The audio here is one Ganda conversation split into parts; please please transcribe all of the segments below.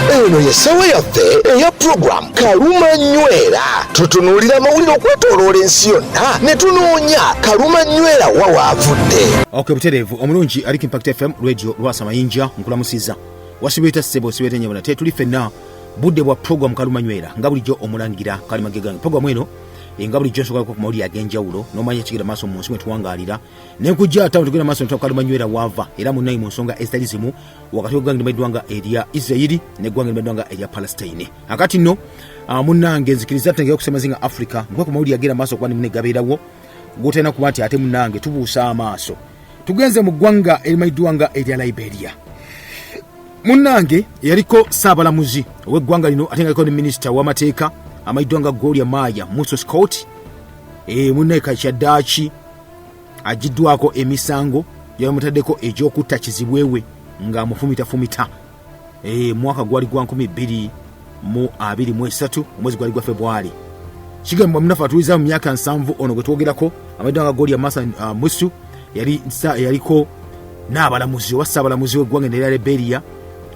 Eno ye ssaawa yaffe eya puroguramu Kaluma Nywera. Tutunuulira amawulire okwetooloola ensi yonna ne tunoonya Kaluma Nywera wa waavudde. Ok, butereevu omulungi aliko Impact FM Radio, Lwasa Mayinja nkulamusiza. Wasibeeta ssebo, osibeeta nyabo, nate tuli ffenna budde bwa program Kaluma Nywera. Nga bulijjo omulangira Kalimagega. Programu eno nga bulijjo nsobolako ku mawulire ag'enjawulo n'omanya ekigenda maaso mu nsi mwe tuwangaalira, nenkujja ate tugenda maaso nta Kaluma Nywera waava era munnayi mu nsonga ezitali zimu wakati w'eggwanga limanyiddwa nga erya Isirairi n'eggwanga limanyiddwa nga erya Palestine. Akati nno munnange, nzikiriza tutengera okusemazinga Africa nkuba ku mawulire agenda maaso okuba nimune gabeerawo gotalina kuba nti ate munnange tubuusa amaaso. Tugenze mu ggwanga erimanyiddwa nga erya Liberia. Munnange, eyaliko saabalamuzi ow'eggwanga lino ate nga aliko ne minisita w'amateeka amanyiddwa nga Gloria Maya Muso Scott, munnaye kakyaddaaki agiddwako emisango gyebamutaddeko egy'okutta kizibwewe ng'amufumitafumita. Mwaka gwali gwa 2023, omwezi gwali gwa Febwali. Kigambibwa munafe atuliza mu myaka 70 ono gwe twogerako amanyiddwa nga Gloria Masa Musu yaliko n'abalamuzi oba ssaabalamuzi w'eggwanga erya Liberia.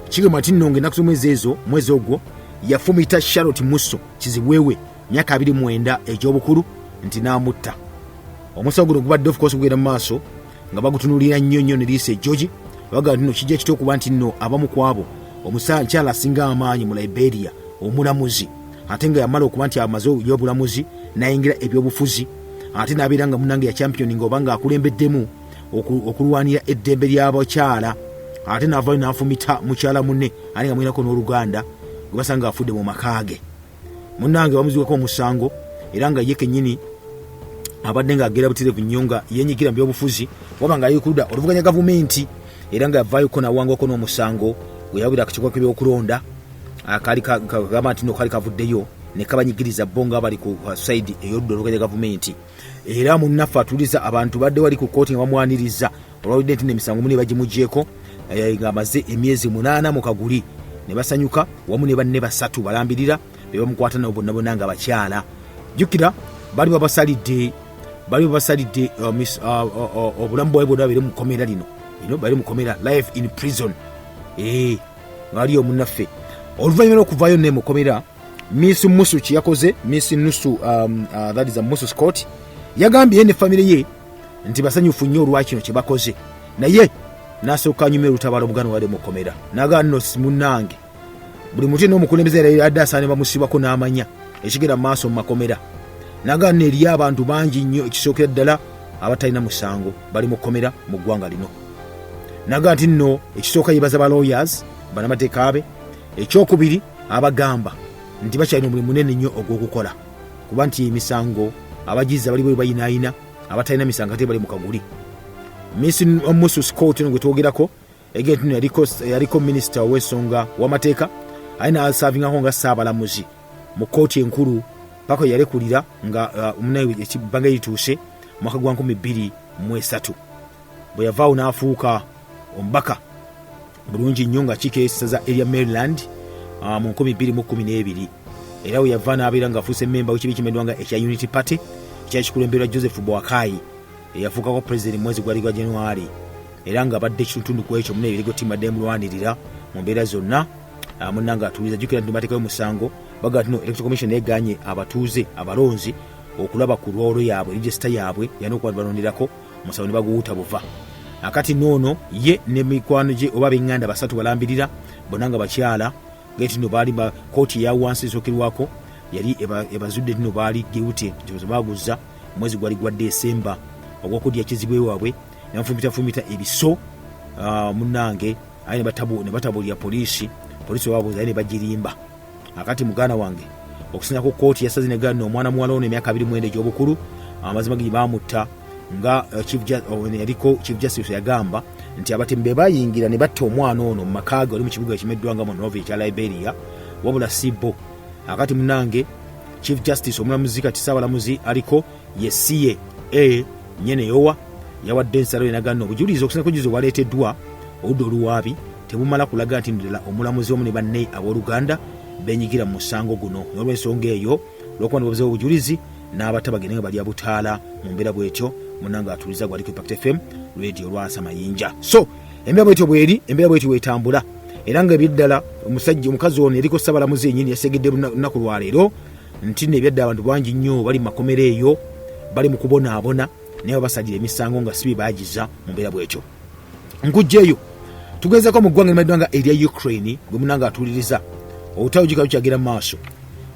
Kigambibwa nti nno ng'ennaku z'omwezi ezo, mwezi ogwo, yafumita Charlotte Muso kizibwewe myaka 29 egy'obukulu nti n'amutta. Omusango guno gubadde of course gugenda mu maaso nga bagutunuulira nnyo nnyo ne liisa ejjogi. Bagamba nti nno kijja kitya okuba nti nno abamu ku abo omukyala asinga amaanyi mu Liberia, omulamuzi, ate nga yamala okuba nti amaze ebyobulamuzi n'ayingira ebyobufuzi, ate n'abeera nga munange ya championing oba ng'akulembeddemu okulwanira eddembe ly'abakyala, ate n'avayo n'afumita mukyala munne ate nga mulinako n'oluganda gwe basanga afudde mu maka ge. Munnange, bamuzibwako omusango era nga ye kennyini abadde ng'agera butereevu nnyo nga yenyigira mu byobufuzi waba nga ali ku ludda oluvuganya gavumenti, era nga yavaayoko nawangako n'omusango gwe yawulira akakiiko k'ebyokulonda akaali kagamba nti no kaali kavuddeyo ne kabanyigiriza bo nga bali ku side ey'oludda oluvuganya gavumenti. Era munnaffe atuuliza abantu badde wali ku kkooti nga bamwaniriza olwawulidde nti n'emisango mune bagimugyeko, ng'amaze emyezi 8 mu kaguli, ne basanyuka wamu ne banne basatu balambirira be bamukwata nabo bonna bonna nga bakyala. Jjukira bali babasalidde obulamu bwabwe bwonna babeere mu kkomera lino ino, bali mu kkomera, life in prison. Nga waliyo omunnaffe oluvannyuma lw'okuvaayo ne mu kkomera, Miss Musu kyeyakoze, Miss Nusu, that is a Musu Scott, yagambye ye ne famire ye nti basanyufu nnyo olwa kino kye bakoze, naye n'asooka anyumya olutabaalo omuganda wali mu kkomera n'agamba nno munnange buli muntu yenna omukulembeze era adde asaana ne bamusibako n'amanya ekigenda mu maaso mu makomera. N'agamba nno eriyo abantu bangi nnyo, ekisookera ddala abatalina musango bali mu kkomera mu ggwanga lino. N'agamba nti nno ekisooka yebaza ba lawyers, bannamateeka be. Ekyokubiri abagamba nti bakyalina omulimu munene nnyo ogw'okukola kuba nti emisango abagiza bali bwe bayinaayina, abatalina misango ate bali mu kaguli. Miss Musu Scott ono gwe twogerako egenti nno yaliko minisita ow'ensonga w'amateeka aye n'asaavingako nga ssaabalamuzi mu kkooti enkulu paka yalekulira nga munaye ebbanga erituuse mwaka gwa 2003. Bwe yavaawo n'afuuka omubaka bulungi nnyo nga kiika essaza erya Maryland mu 2012, era we yava n'abeera ng'afuuse memba w'ekibiina kimanyiddwa nga ekya Unity Party ekyali kikulemberwa Joseph Boakai eyafuukako pulezidenti mu mwezi gwali gwa Januari, era nga abadde ekitundu ku ekyo muna ebirigo tiimu adde emulwanirira mu mbeera zonna. Munnange atuuliza, jjukira nti bateekayo omusango, bagamba nti no Electoral Commission eganye abatuuze abalonzi okulaba ku roll yaabwe, register yaabwe yana okuba balonderako, omusango ne baguwuta buva. Akati noono ye ne mikwano gye oba ab'eŋŋanda basatu balambirira bonna nga bakyala ngeti no baali kooti eya wansi esookerwako yali ebazudde nti no baali guilty nti baguza omwezi gwali gwa Desemba ogwokudya kizibwe waabwe nebafumitafumita ebiso. Munnange, aye ne batabulira poliisi, poliisi webabuuza aye ne bagirimba. Akati muganda wange, okusinza ku kooti yasaze negana omwana muwala ono emyaka 29 egy'obukulu, amazima giri bamutta nga yaliko Chief Justice yagamba nti abatemu be bayingira ne batta omwana ono mu maka ge oli mu kibuga ekimeddwa nga Monrovia ekya Liberia, wabula si bo. Akati munange, Chief Justice omulamuzi kati saabalamuzi aliko ye Siye A Nyeneyowa yawadde ensalo enagana obujulizi okusinza kujulizi obwaleeteddwa oludda oluwaabi tebumala kulaga nti ddala omulamuzi omu ne banne abooluganda benyigira mu musango guno, n'olwensonga eyo olwokuba nibabuzewo obujulizi n'abata bagende nga balya butaala mu mbeera bwetyo. Munange atuuliza gwaliko Impact FM Radio, Lwasa Mayinja. So embeera bwetyo bweri, embeera bwetyo wetambula. Era nga ebyeddala omusajja omukazi ono eriko ssabalamuzi yenyini yasegedde lunaku lwaleero nti nno ebyadda abantu bangi nnyo bali mu makomera eyo bali mu kubonaabona naye babasalira emisango nga si bye bagiza mu mbeera bwetyo. Nkujja eyo tugezeko mu ggwanga erimanyiddwa nga erya Ukraine gwe munanga atuuliriza olutalo gikaba lukyagenda mu maaso.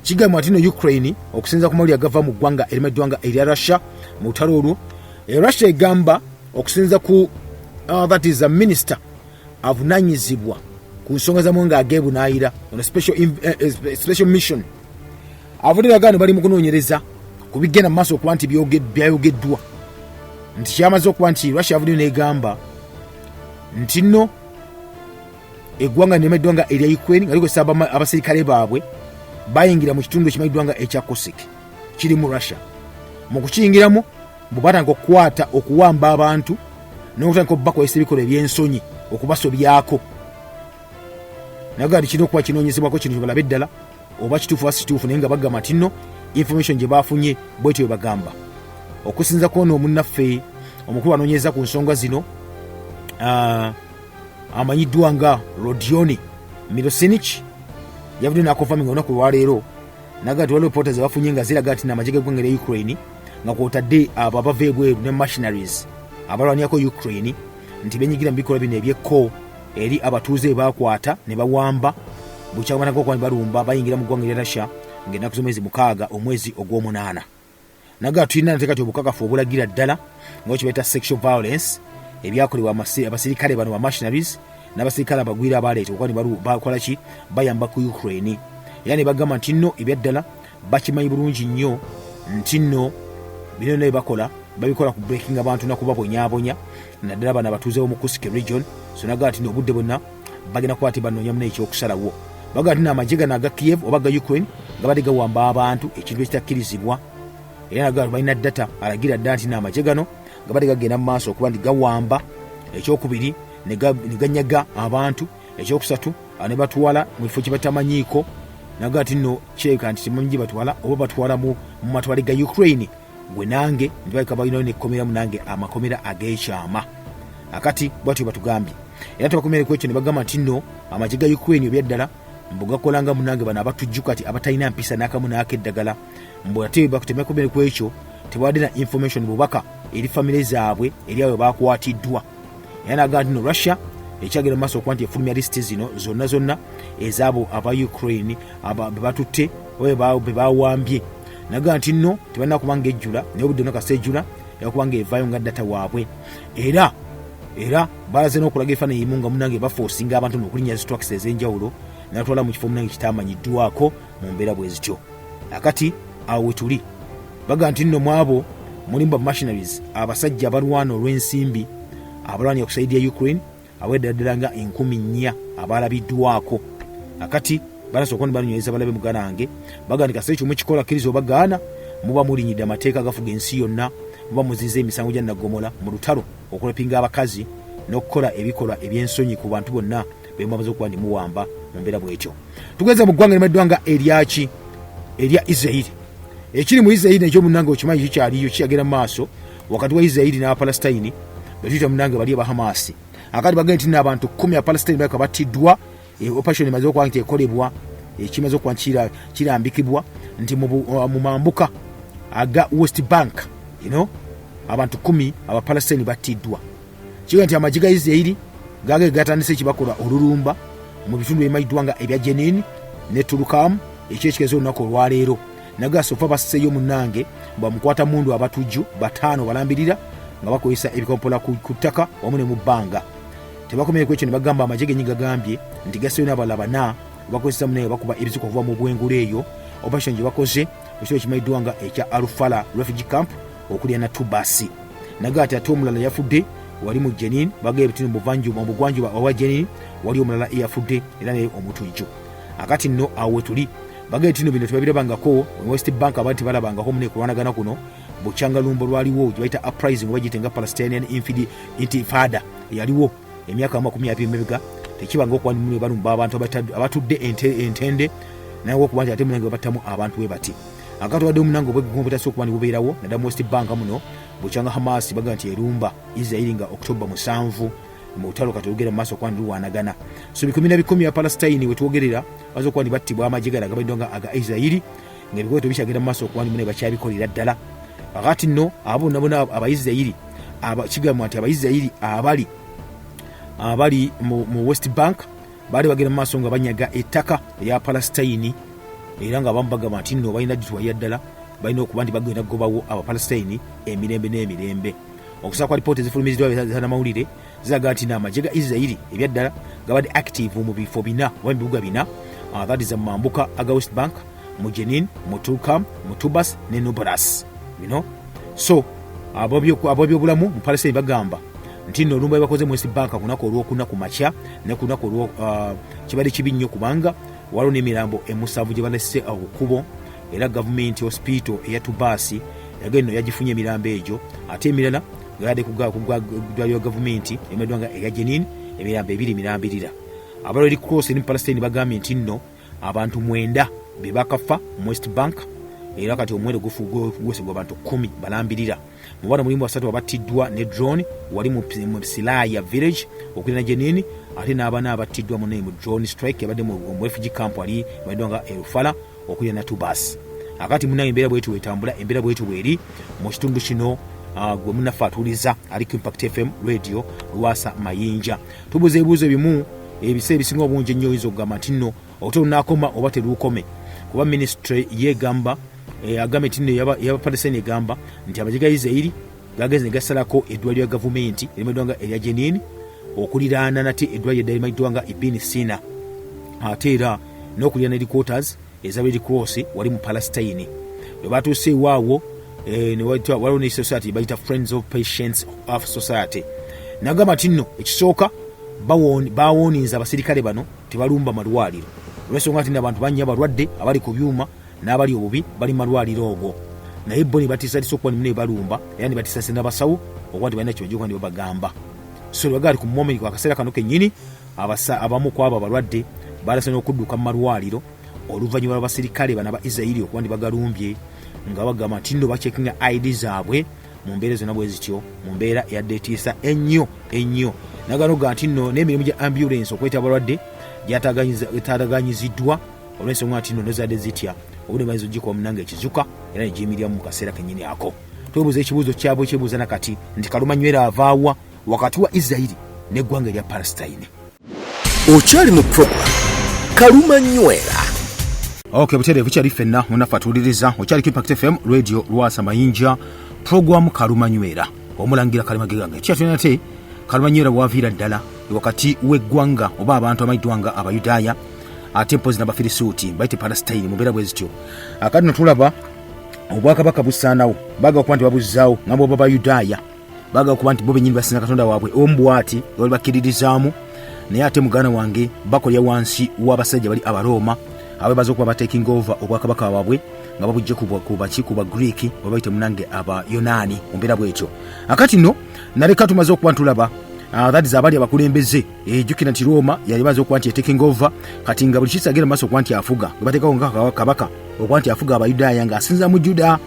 Kigambibwa nti no Ukraine okusinza ku mawulire agava mu ggwanga erimanyiddwa nga erya Russia mu lutalo olwo e Russia egamba okusinza ku that is a minister avunanyizibwa ku nsonga zamwe nga agebunaayira ono special mission avudde agano bali mu kunoonyereza ku bigenda mu maaso okuba nti byayogeddwa nti kyamaze okuba nti Russia avuddeyo n'egamba nti nno eggwanga nemeddwa nga erya Ukraine nga likozesa abaserikale baabwe bayingira mu kitundu ekimanyiddwa nga ekya Kursk kiri mu Russia. Mu kukiyingiramu bwe batandika okukwata okuwamba abantu n'okutandika okubakozesa ebikolwa eby'ensonyi okubasobyako naye nti kirina okuba kinoonyezebwako kino kibalabe ddala oba kituufu oba si kituufu, naye nga bagamba nti nno information gye baafunye bwetyo bwe bagamba. Okusinza kwona omunnaffe omukulu anoonyereza ku nsonga zino amanyiddwa nga Rodioni Mirosinich yavudde n'akonfaminga olunaku lwaleero naga nti waliwo ripoota ze bafunye nga ziraga nti n'amagye g'eggwanga erya Ukraine nga kwotadde abo abava ebweru ne mercenaries abalwanirako Ukraine nti benyigira mu bikolwa bino ebyekko eri abatuuze be bakwata ne bawamba bukyabataka okuba balumba bayingira mu ggwanga erya Russia ng'ennaku z'omwezi 6 omwezi ogw'omunaana. Naga tulina nate kati obukakafu obulagira ddala nga kye bayita sexual violence ebyakolebwa abasirikale bano ba mercenaries n'abasirikale abagwira abaleeta okuba ne bakola ki bayamba ku Ukraine. Era ne bagamba nti nno ebyaddala bakimanyi bulungi nnyo nti nno bino byonna bye bakola babikola ku breaking abantu nakubabonyabonya naddala bano abatuuze b'omu Kursk region. So naga nti obudde bwonna bagenda kuba ti banoonya ekyokusalawo. Bagamba nti n'amagye gano aga Kiev oba ga Ukraine gabadde gawamba abantu ekintu ekitakkirizibwa. Era naga balina data alagira ddala nti n'amagye gano gabadde gagenda mu maaso okuba nti gawamba, ekyokubiri ne ganyaga abantu, ekyokusatu ne batwala mu kifo kye batamanyiiko. Naga nti nno kirabika nti temanyi gye batwala oba batwala mu matwale ga Ukraine gwe nange nti baleka balinayo nekkomera munange amakomera ag'ekyama. Akati bwatyo batugambye era tebakomere ku ekyo ne bagamba nti nno amagye ga Ukraine ebyaddala mbu gakola nga munange bano abatujju kati abatalina mpisa n'akamu n'akeddagala mbu ate tebakomere ku ekyo tebawadde na information bubaka eri famire zaabwe eri abo bakwatiddwa. Era naga nti no Russia ekyagenda mu maaso okuba nti efulumya lisiti zino zonna zonna ezaabo aba Ukraine be batutte oba be bawambye. Naga nti nno tebalina kuba nga ejjula naye obudde bwonna kasita ejjula yakuba nga evaayo nga data waabwe. Era balaze n'okulaga ebifaananyi ebimu nga munange bafoosinga abantu n'okulinnya zi trucks ez'enjawulo natwala mu kifo munange kitamanyiddwako mu mbeera bwe zityo. Akati awo we tuli baga nti nno mu abo mulimu ba mercenaries abasajja abalwana olw'ensimbi abalwanira ku sayidi ya Ukraine aweddala ddala nga 4,000 abalabiddwako. Akati balasobola okuba banyweza balabe muganda wange baga nti kasita ekyo mukikola kkiriza oba gaana muba mulinyidde amateeka agafuga ensi yonna muba muziza emisango gya naggomola mu lutalo okulapinga abakazi n'okukola ebikolwa eby'ensonyi ku bantu bonna be muba mumaze okuba nti muwamba mu mbeera bw'etyo. Tugeze mu ggwanga erimanyiddwa nga eryaki erya Israeli. Ekiri mu Israeli nekyo munange okimanyi kikyaliyo kikyagenda mu maaso wakati wa Israeli n'Abapalestine betuyita munange bali aba Hamasi. Akati bagenda nti n'abantu 10 Abapalestine baleka battiddwa. Operation emaze okuba nti ekolebwa ekimaze okuba nti kirambikibwa nti mu mambuka aga West Bank abantu 10 Abapalestine battiddwa. Kiga nti amagye ga Israeli gage gatandise ekibakola olulumba mu bitundu ebimanyiddwa nga ebya Jenin ne Tulukam ekyo ekigeza olunaku olwaleero. Naga sofa basseeyo munnange bamukwata mundu abatujju 5 balambirira nga bakozesa ebikompola ku ttaka wamu ne mu bbanga. Tebakomye ku ekyo ne bagamba amagye genyi gagambye nti gasseeyo n'abalala 4 bakozesa munange bakuba ebiziko okuva mu bwengula eyo operation gye bakoze mu kifo ekimanyiddwa nga ekya Alfala refugee camp okulya na Tubasi. Naga ati ate omulala yafudde wali mu Jenin bagamba ebitundu mu bugwanjuba owa Jenin wali omulala eyafudde era naye omutujju. Akati nno awo we tuli bagamba nti nno bino tebabirabangako West Bank abantu tebalabangako mune kulwanagana kuno bukyanga lumbo lwaliwo gye bayita uprising oba giyite nga Palestinian Intifada eyaliwo emyaka 20 emabega tekibanga okuba mune balumba abantu abatudde entende naye okuba nti ate munange babattamu abantu bwe bati. Akati wadde omunange obwegugungu butasobola okuba ne bubeerawo naddala mu West Bank muno bukyanga Hamas bagamba nti erumba Israeli nga October 7 Mu lutalo kati olugenda mu maaso okuba nti lulwanagana. So bikumi na bikumi ya Palestine wetwogerera baza okuba nti battibwa amagye gano agamanyiddwa nga aga Isirairi, nga ebikwekweto bikyagenda mu maaso okuba nti mune bakyabikolera ddala. Kakati nno abo bonna bona Abaisirairi, kigambibwa nti Abaisirairi abali mu West Bank baali bagenda mu maaso nga banyaga ettaka erya Palestine, era nga abamu bagamba nti nno balina gitwalira ddala, balina okuba nti bagenda kugobawo Abapalestine emirembe n'emirembe. Okusaba kwa lipoota ezifulumiziddwa zannamawulire ziraga nti n'amagye ga Isirairi ebyaddala gabadde active mu bifo bina oba mu bibuga bina, that is mu mambuka aga West Bank, mu Jenin, mu Tulkam, mu Tubas ne Nubras. You So ab'ebyobulamu mu Palestine bagamba nti nno olumba bakoze mu West Bank ku lunaku olwokuna ku makya ne ku lunaku olwo kibadde kibi nnyo, kubanga waliwo n'emirambo emusanvu gye balese ku kkubo, era gavumenti hospital eya Tubasi yagenda nno yagifunye emirambo egyo, ate emirala nga yadde ku ddwaliro gavumenti emanyiddwa nga eya Jenin, emirambo ebiri mirambirira. Aba Red Cross eri mu Palestine bagambye nti nno abantu 9 be bakafa mu West Bank, era kati omuwendo gwesegwa abantu 10 balambirira. Mu bano mulimu 3 abattiddwa ne drone wali mu Silaya village okulina Jenin, ate n'abana abattiddwa mu drone strike yabadde mu refugee camp wali emanyiddwa nga Erufala okulina Tubas. Akati munange embeera bwetyo bwetambula, embeera bwetyo bweri mu kitundu kino. Gwe munnaffe atuuliza ali ku Impact FM Radio, Lwasa Mayinja, tubuuza ebibuuzo bimu ebiseera ebisinga obungi ennyo. Oyinza okugamba nti nno ote lunaakoma oba teruukome, kuba ministry yegamba agambye nti nno ey'Abapalestine egamba nti amagye ga Isirairi gagenze ne gasalako eddwaliro lya gavumenti erimanyiddwa nga erya Jenin, okuliraana nate eddwaliro eddala erimanyiddwa nga Ibn Sina, ate era n'okuliraana headquarters eza Red Cross wali mu Palestine. Bwe batuuse ewaawo, waliwo ne society bayita Friends of Patients of Society, nagamba nti nno ekisooka bawoninza abasirikale bano tebalumba malwaliro, olwensonga nti abantu bannya abalwadde abali ku byuma n'abali obubi bali mu malwaliro ogwo, naye bo ne batiisatiisa okuba ne balumba, era ne batiisatiisa n'abasawo okuba nti balina kyebajja okuba ne babagamba. So nebagamba ku moment, ku akaseera kano kennyini, abamu ku abo abalwadde balase n'okudduka mu malwaliro oluvannyuma lw'abasirikale bano aba Isirairi okuba nti bagalumbye, nga bagamba nti nno bacekinga ID zaabwe mu mbeera zonna bwe zityo, mu mbeera eyadde etiisa ennyo ennyo. Naganoga nti nno n'emirimu gya ambulance okweta abalwadde gyatagaanyiziddwa, olw'ensonga nti nno nozadde zitya obudde bayinza ogikuba munange ekizuka era ne giyimiriramu mu kaseera kennyini ako. Twebuuza ekibuuzo kyabwe kyebuuza nakati nti kalumanywera avaawa wakati wa Isirairi n'eggwanga erya Palestine? Okyali mu program Kalumanywera. Ok, butereevu kyali ffenna munaffe atuwuliriza, okyali ku Impact FM Radio, Lwasa Mayinja, program Kalumanywera, omulangira Kalimagega. Kyatulina nate kalumanywera bwaviira ddala wakati w'eggwanga oba abantu amanyiddwa nga Abayudaaya, ate mpozi n'Abafirisuuti bayite Palestine mu mbeera bwe zityo. Akati no tulaba obwakabaka busaanawo, baagala okuba nti babuzzaawo nga bwoba Bayudaaya baagala okuba nti bo bennyini basinza Katonda waabwe omu bw'ati bali bakkiririzaamu, naye ate muganda wange bakolera wansi w'abasajja bali Abarooma abe baza okuba bataking over obwakabaka bwabwe nga babujje ku baki, ku Bagreek oba bayite munange Abayonaani mu mbeera bwetyo. Akati nno naleka tumaze okuba ntulaba, that is abali abakulembeze. Jjukira nti Roma yali baza okuba nti taking over, kati nga buli kisa agenda maaso okuba nti afuga, nga bateekawo nga kabaka okuba nti afuga Abayudaaya ng'asinza mu Juda.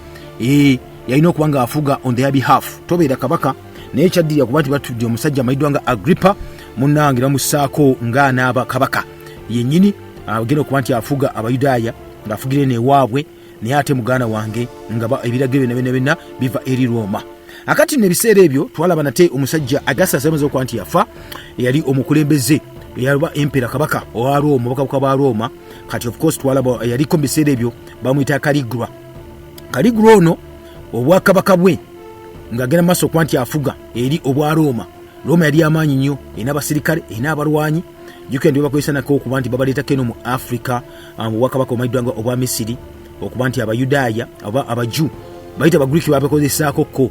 Yalina okuba nga afuga on their behalf, tobeera kabaka. Naye kyaddirira kuba nti batudde omusajja amanyiddwa nga Agrippa munnange, bamussaako ng'anaaba kabaka yennyini agenda okuba nti afuga Abayudaaya ng'afugira eno ewaabwe, naye ate muganda wange nga ebiragiro byonna byonna byonna biva eri Roma. Akati nno ebiseera ebyo twalaba nate omusajja Augustus amaze okuba nti yafa, eyali omukulembeze eyaba empera kabaka owa Roma, obakabaka ba Roma. Kati of course twalaba yaliko mu biseera ebyo bamuyita Caligula. Caligula ono obwakabaka bwe ng'agenda mu maaso okuba nti afuga eri obwa Roma. Roma yali amaanyi nnyo, erina abasirikale, erina abalwanyi. Jjukira nti babakozesa nako okuba nti babaleetako eno mu Africa, mu bwakabaka obumanyiddwa nga obwa Misiri, okuba nti Abayudaaya oba Abaju bayita Abagreek babakozesaako ko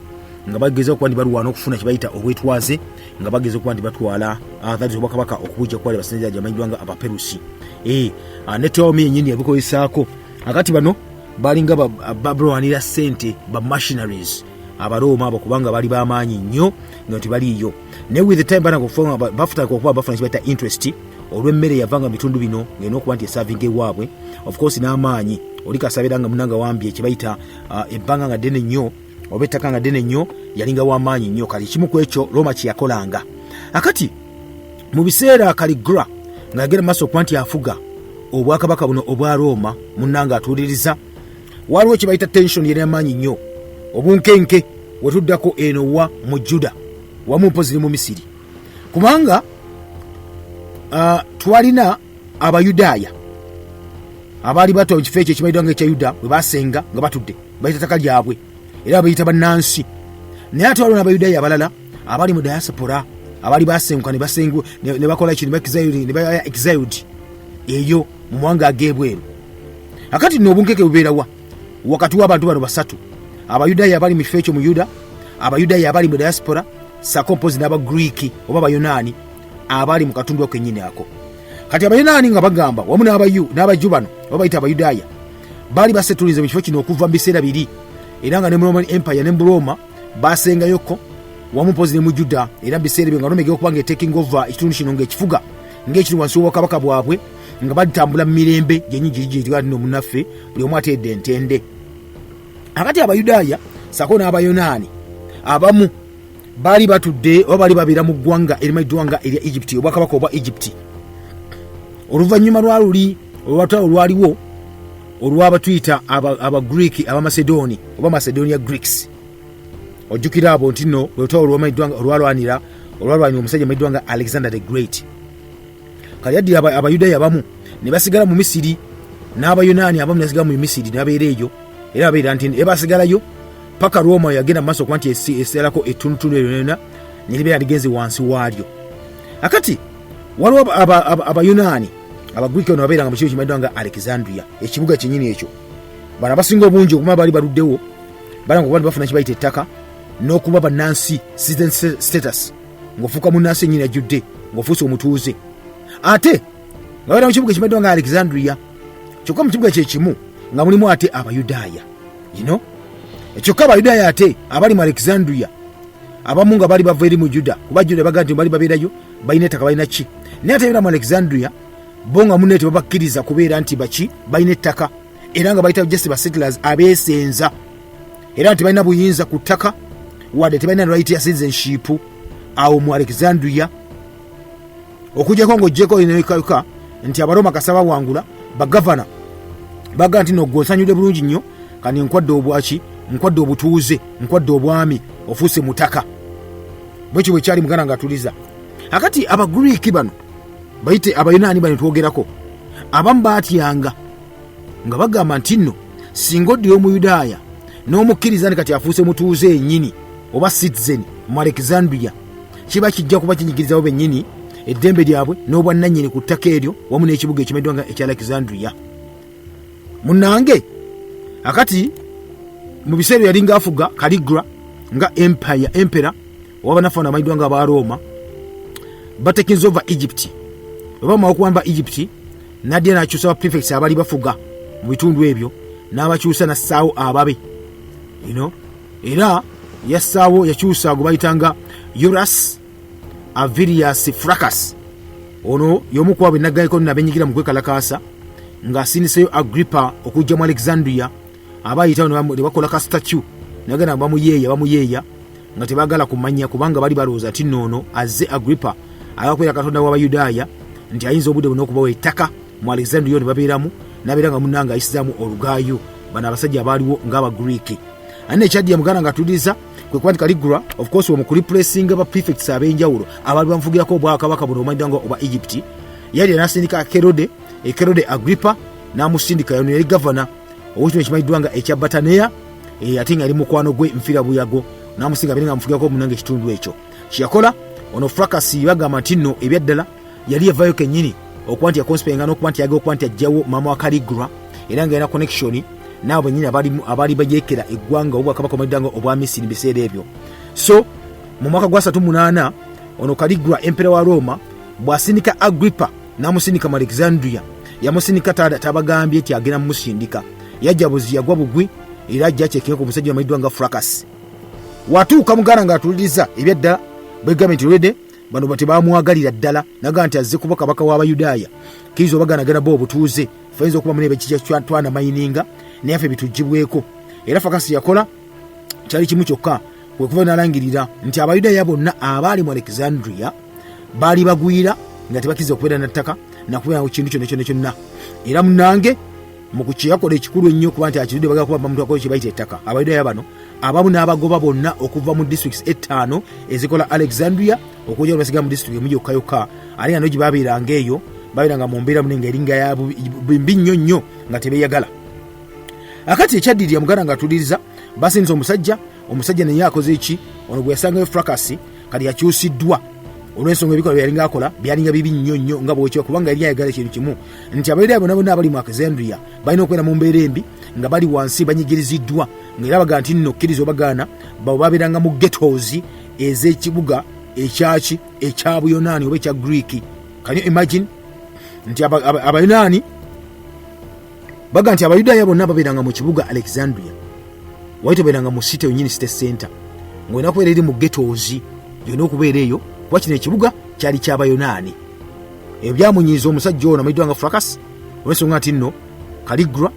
nga bageza okuba nti balwana okufuna kye bayita obwetwaze, nga bageza okuba nti batwala that is obwakabaka okubujja kubali abasinza gyamanyiddwa nga Abaperusi. Ne Ptolemy yennyini yabikozesaako. Akati bano balinga balwanira ssente, ba machineries Abarooma abo, kubanga bali bamaanyi nnyo nga tebaliiyo. Naye with the time bafutaka okuba bafuna kibaita interest olw'emmere yavanga mu bitundu bino ng'erina okuba nti esavinga ewaabwe. Of course n'amaanyi oli kasabira nga munanga wambye kyebayita ebbanga nga ddene nnyo oba ettaka nga ddene nnyo, yalinga w'amaanyi nnyo. Kati ekimu ku ekyo Roma kye yakolanga akati Mu biseera Caligula ng'agenda mu maaso okuba nti afuga obwakabaka buno obwa Rooma, munnange atuuliriza, waliwo kye bayita tension yali amaanyi nnyo, obunkenke wetuddako eno wa mu Juda wamu mpozi ne mu Misiri, kubanga twalina Abayudaaya abaali batwa mu kifo ekyo ekimanyiddwa nga ekya Yuda, bwe basenga nga batudde bayita ttaka lyabwe era bayita bannansi. Naye ate waliwo n'Abayudaaya abalala abali mu diaspora abaali basenguka ne basengu ne bakola ki, ne ba exiled eyo mu mawanga ag'ebweru. Akati nno obunkeke bubeerawa wakati w'abantu bano basatu: Abayudaaya abali mu kifo ekyo mu Yuda, Abayudaaya abali mu diaspora, sako mpozi n'Abagriiki oba Abayonaani abali mu katundu ako kennyini ako. Kati Abayonaani nga bagamba wamu n'Abaju bano oba bayita Abayudaaya baali basetuliza mu kifo kino okuva mu biseera biri, era nga ne mu Roman Empire ne mu Roma basengayoko wamu mpozi ne mu Juda. Era mu biseera ebyo nga Roma egenda okuba nga etaking over ekitundu kino ng'ekifuga ng'ekiri wansi w'obwakabaka bwabwe, nga batambula mu mirembe gyenyi giri no munnaffe buli omu ateedde entende. Akati Abayudaaya sako n'Abayonaani abamu baali batudde oba baali babeera mu ggwanga erimanyiddwa nga erya Egypt, obwakabaka obwa Egypt, oluvannyuma lwa luli olwatalo olwaliwo olwabatuyita Abagreek Abamacedooni oba Macedonia Greeks. Ojjukira abo nti nno lwetalo olwamanyiddwa olwalwanira omusajja amanyiddwa nga Alexander the Great. Kali yaddira Abayudaaya abamu ne basigala mu Misiri, n'Abayonaani abamu ne basigala mu Misiri ne babeera eyo, era babeera nti era basigalayo paka Roma yagenda mu maaso okuba nti esigalako ettundutundu eryo lyonna ne libeera ligenze wansi waalyo. Akati waliwo Abayonaani Abagriiki bano babeeranga mu kibuga kimanyiddwa nga Alexandria, ekibuga kyennyini ekyo. Bano abasinga obungi okuma baali baluddewo balanga okuba bafuna kibayita ettaka n'okuba bannansi, citizen status, ng'ofuuka munnansi ennyini ajjudde ng'ofuuse omutuuze, ate nga babeera mu kibuga ekimanyiddwa nga Alexandria. Kyokka mu kibuga kyekimu nga mulimu ate Abayudaaya ino. Kyokka Abayudaaya ate abali mu Alexandria abamu nga bali bava eri mu Juda, kuba Juda baga nti bali babeerayo balina ettaka balina ki, naye ate beera mu Alexandria bo nga munne tebabakkiriza kubeera nti baki balina ettaka, era nga bayita just ba settlers abeesenza, era nti balina buyinza ku ttaka wadde tebalina right ya citizenship awo mu Alexandria, okujjako ng'oggyeko nekaka nti Abaroma kasa bawangula bagavana baga nti nogwe osanyudde bulungi nnyo, kani nkwadde obwaki, nkwadde obutuuze, nkwadde obwami, ofuuse mutaka. Bwekyo bwe kyali muganda nga atuliza. Akati Abagriiki bano bayite Abayonaani bano twogerako abamu baatyanga nga bagamba nti nno singa oddira Omuyudaaya n'omukkiriza nti kati afuuse mutuuze yennyini oba citizen mu Alexandria, kiba kijja kuba kinyigirizawo bennyini eddembe lyabwe n'obwannannyini ku ttaka eryo wamu n'ekibuga ekimanyiddwa nga ekya Alexandria. Munnange akati mu biseera yali ng'afuga Caligula nga empire empera oba banafe amanyiddwa nga aba Roma batekinze over Egypt, oba bamala okuwamba Egypt nadya n'akyusa ba prefects abali bafuga mu bitundu ebyo, n'abakyusa n'assaawo ababe era yassaawo yakyusa gwe bayitanga Eurus Avilius Fracas. Ono y'omu ku abo enaggaliko nabenyigira mu kwekalakaasa ng'asindiseyo Agrippa okujja mu Alexandria. Aba ayitawo ne bakola ka statue nagenda bamuyeeya bamuyeeya nga tebaagala kumanya, kubanga bali balowooza nti noono azze Agrippa agakwera Katonda w'Abayudaaya nti ayinza obudde buno okubawa ettaka mu Alexandria ne babeeramu, n'abeera nga munnange ayisizaamu olugaayo bano abasajja abaaliwo ng'Abagriiki. Ate nekyaddira muganda nga atuliza kwe kuba nti Caligula of course omu kureplacinga ba prefects ab'enjawulo abaali bamufugirako obwakabaka buno obumanyiddwa nga obwa Egypt, yali n'asindika Kerode, Kerode Agrippa n'amusindika. Yono yali gavana ow'ekitundu ekimanyiddwa nga ekya Batanea, ate nga yali mukwano gwe nfiira buyago, n'amusinga abeere nga amufugirako munange ekitundu ekyo. Kyeyakola ono Fracas bagamba nti nno ebyaddala yali yavayo kennyini okuba nti yakonsipenga n'okuba nti yagala okuba nti ajjawo maama wa Caligula, era nga yalina connection naabo bennyini abaali bajeekera eggwanga obwakabaka obumanyiddwa nga obwa Misiri mu biseera ebyo. So mu mwaka gwa 38 ono Caligula empera wa Roma bw'asindika Agrippa n'amusindika mu Alexandria, yamusindika tabagambye nti agenda mumusindika, yajja buzi yagwa bugwi era ajja kyekenga ku musajja amanyiddwa nga Fracas. Watuuka muganda ng'atuliriza ebyaddala bwegambye nti olwedde bano tebamwagalira ddala, naga nti azze kuba kabaka w'Abayudaaya, kiyinza obaganagana bo obutuuze fayinza okuba mune bekijja twana mayininga naye affe bitugibweko. Era Fakasi yakola kyali kimu kyokka, kwe kuva n'alangirira nti Abayudaaya bonna abaali mu Alexandria Baali bagwira nga tebakkiriza okubeera na ttaka nakubeera ku kintu kyonna kyonna kyonna. Era munange mu kukiyakola ekikulu ennyo kuba nti akirudde bagala kuba bamuntu akola kyebayita ettaka. Abayudaaya bano abamu n'abagoba bonna okuva mu districts ettaano ezikola Alexandria, okujja basigala mu district emu yokka yokka, ate nga no gye babeeranga eyo babeeranga mu mbeera mune ng'eringa ya mbi nnyo nnyo nga tebeyagala. Akati ekyaddirira muganda nga atuliriza basindise omusajja, omusajja naye akoze ki? Ono gwe yasangayo Fracas kati yakyusiddwa olw'ensonga ebikolwa bye yalinga akola byalinga bibi nnyo nnyo nga bwekyo, kubanga yali ayagala ekintu kimu nti Abayudaaya bonna bonna abali mu Alexandria balina okubeera mu mbeera embi nga bali wansi banyigiriziddwa, nga era bagaa nti nno kkiriza obagaana babo babeeranga mu ghettos ez'ekibuga ekyaki ekya Buyonaani oba ekya Greek. Can you imagine nti Abayonaani baga nti Abayudaaya bonna babeeranga mu kibuga Alexandria, wali tobeeranga mu city yonyini, city center, ng'olina kubeera eri mu ghettos yolina okubeera eyo, kuba kino ekibuga kyali kyabayonaani. Ebyo byamunyiiza omusajja ono amanyiddwa nga Fracas, olw'ensonga nti nno Caligula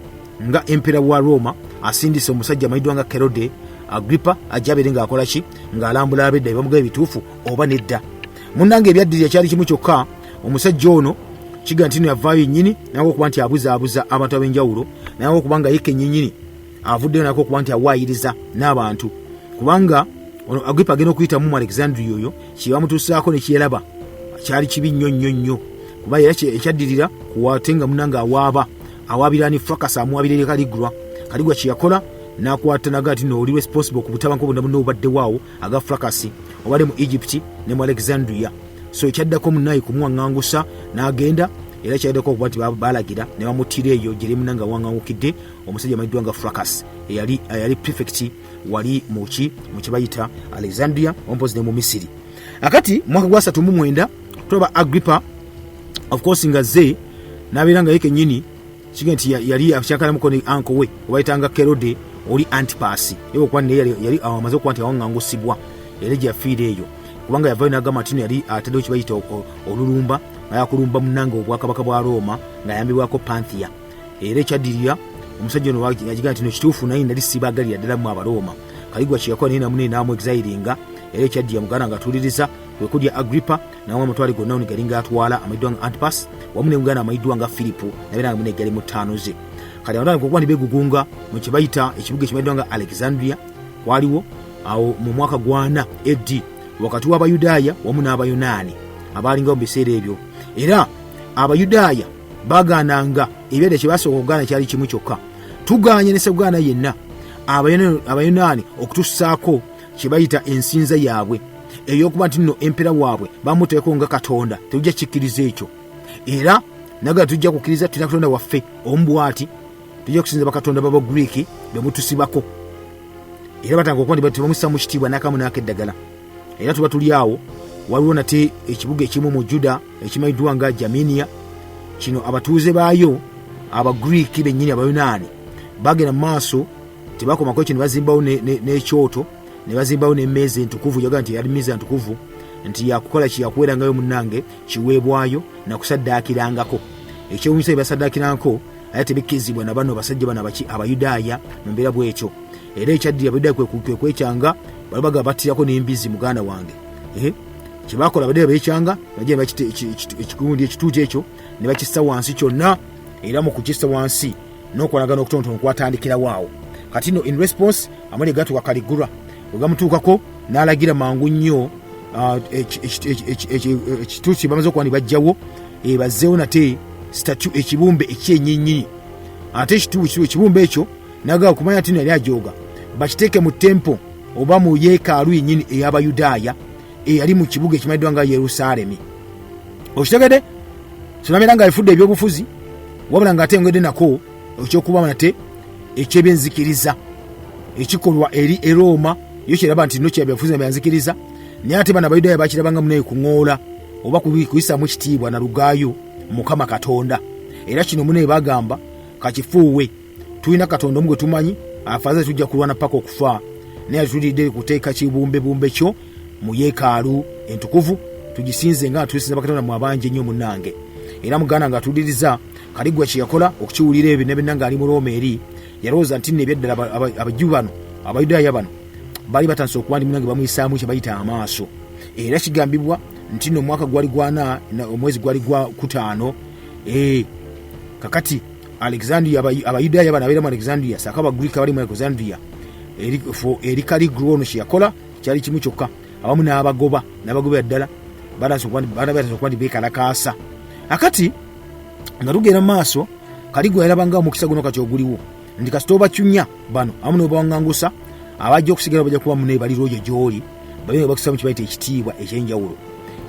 nga empera wa Roma asindise omusajja amanyiddwa nga Kerode Agrippa ajja abeere ng'akola ki, ng'alambula abedda ebamugaba ebituufu oba nedda. Munnange ebyaddirira kyali kimu kyokka, omusajja ono kiga nti nno yavaayo yennyini naye okuba nti abuzaabuza abantu ab'enjawulo, naye okuba nga ye kennyinnyini avuddeyo nako okuba nti awaayiriza n'abantu, kubanga ono Agrippa agenda okuyitamu mu Alexandria oyo kyebamutuusaako nekyeraba kyali kibi nnyo nnyo nnyo, kuba era ekyaddirira kuwate nga munange awaaba awaabira ni Fracas amuwaabira eri Caligula. Caligula kyeyakola nakwata naga nti no oli responsible ku butabanguko bwonna bwonna obubaddewo awo aga Fracas obadde mu Egypt ne mu Alexandria. So ekyaddako munaye kumuwaŋŋangusa n'agenda, era kyaddako okuba nti balagira ne bamuttira eyo gyeri munange awaŋŋangukidde omusajja amanyiddwa nga Fracas eyali prefect wali muki mu kyebayita Alexandria ompozi ne mu Misiri. Akati mwaka gwa 39 tulaba Agrippa of course nga ze n'abeera nga ye kennyini kiga nti yali akyakalamuko ne anko we obayitanga Kerode oli Antipas, ye okuba naye yali amaze okuba nti awaŋŋangusibwa era gye yafiira eyo, kubanga yavayo n'agamba nti yali ataddewo kyebayita olulumba nga yakulumba munnange obwakabaka bwa Rooma ng'ayambibwako Panthea. Era ekyaddirira omusajja ono yagigaa nti no kituufu naye nali sibagalira ddala mu Abarooma. Kaligwa kyeyakola naye namune n'amuexilinga. Era ekyaddira muganda nga atuuliriza kwe kudya Agrippa nawe amatwale gonna ono galinga atwala amayiddwa nga Antipas wamu ne muganda amayiddwa nga Firipo nabeera nga mune gali mu ttaano ze. Kati abantu okuba ne beegugunga mu kye bayita ekibuga ekimanyiddwa nga Alexandria kwaliwo awo mu mwaka gwana AD wakati w'Abayudaaya wamu n'Abayonaani abaalingawo mu biseera ebyo. Era Abayudaaya bagaananga ebyadda kye basooka okugaana kyali kimu kyokka, tugaanye ne sebugaana yenna Abayonaani okutussaako kye bayita ensinza yaabwe ey'okuba nti nno empera waabwe bamuteeko nga Katonda, tetujja kikkiriza ekyo. Era naga tujja kukkiriza tulina Katonda waffe omu bw'ati, tujja kusinza bakatonda b'Abagriiki be mutusibako. Era batanga okuba nti tebamussa mu kitiibwa n'akamu n'akeddagala. Era tuba tuli awo waliwo nate ekibuga ekimu mu Juda ekimanyiddwa nga Jaminia. Kino abatuuze baayo Abagriiki bennyini Abayonaani bagenda mu maaso tebakomako ekyo, ne bazimbawo n'ekyoto ne bazimbawo n'emmeeza entukuvu, yaga nti yali mmeeza ntukuvu nti yakukola ki, yakuweerangayo munnange kiweebwayo nakusaddaakirangako. Ekyewunyisa bye basaddaakirangako aye tebikkirizibwa na bano basajja bano abaki Abayudaaya mu mbeera bw'etyo. Era ekyaddira Abayudaaya kwe kwekyanga bali baga battirako n'embizzi muganda wange. Kyebakola abadde bekyanga bajja ekikundi ekituuti ekyo ne bakissa wansi kyonna, era mu kukissa wansi n'okwalagana okutonotono kwatandikirawo awo. Kati no in response amawulire gatuuka Caligula bwe gamutuukako n'alagira mangu nnyo ekituuti bamaze okuba ne bajjawo bazzeewo nate statue ekibumbe ekyenyinyini, ate ekibumbe ekyo nagaba kumanya nti yali ajooga bakiteeke mu tempo oba mu yeekaalu yennyini ey'Abayudaaya eyali mu kibuga ekimanyiddwa nga Yerusaalemi. Okitegedde? Sonabeera nga efudde ebyobufuzi, wabula nga ate engedde nako ekyokuba nate eky'ebyenzikiriza ekikolwa eri e Rooma yo kiraba nti no kyabyabufuzi nabyanzikiriza, naye ate bano Abayudaaya bakirabanga munaye kuŋoola oba kuyisaamu kitiibwa na lugaayo Mukama Katonda. Era kino munaye bagamba kakifuuwe, tulina Katonda omu gwe tumanyi, afaza tujja kulwana paka okufa, naye atulidde kuteeka kibumbebumbe kyo mu yeekaalu entukuvu tugisinze nga tusinza bakatonda mu abangi ennyo munnange. Era muganda nga atuliriza Kaligwa kye yakola okukiwulira ebyo nebinna ng'ali mu Rooma eri yalowooza nti nno ebyaddala Abajju bano Abayudaaya bano baali batandise okuba ndi munange bamuyisaamu kye bayita amaaso. Era kigambibwa Nti nno omwaka gwali gwana, omwezi gwali gwa 5. Kakati Alexandria, Abayudaaya bano abeera mu Alexandria saako Abagreek abali mu Alexandria, eri Caligula ono kyeyakola kyali kimu kyokka, awamu n'abagoba, n'abagobera ddala, batandise okuba nti beekalakaasa. Akati nga tugenda mu maaso, Caligula yalabanga omukisa guno kati oguliwo nti kasita obacunya bano awamu n'obawaŋŋangusa, abajja okusigala bajja kuba mune bali lwojo gy'oli, babe nga bakusamu kibayita ekitiibwa eky'enjawulo.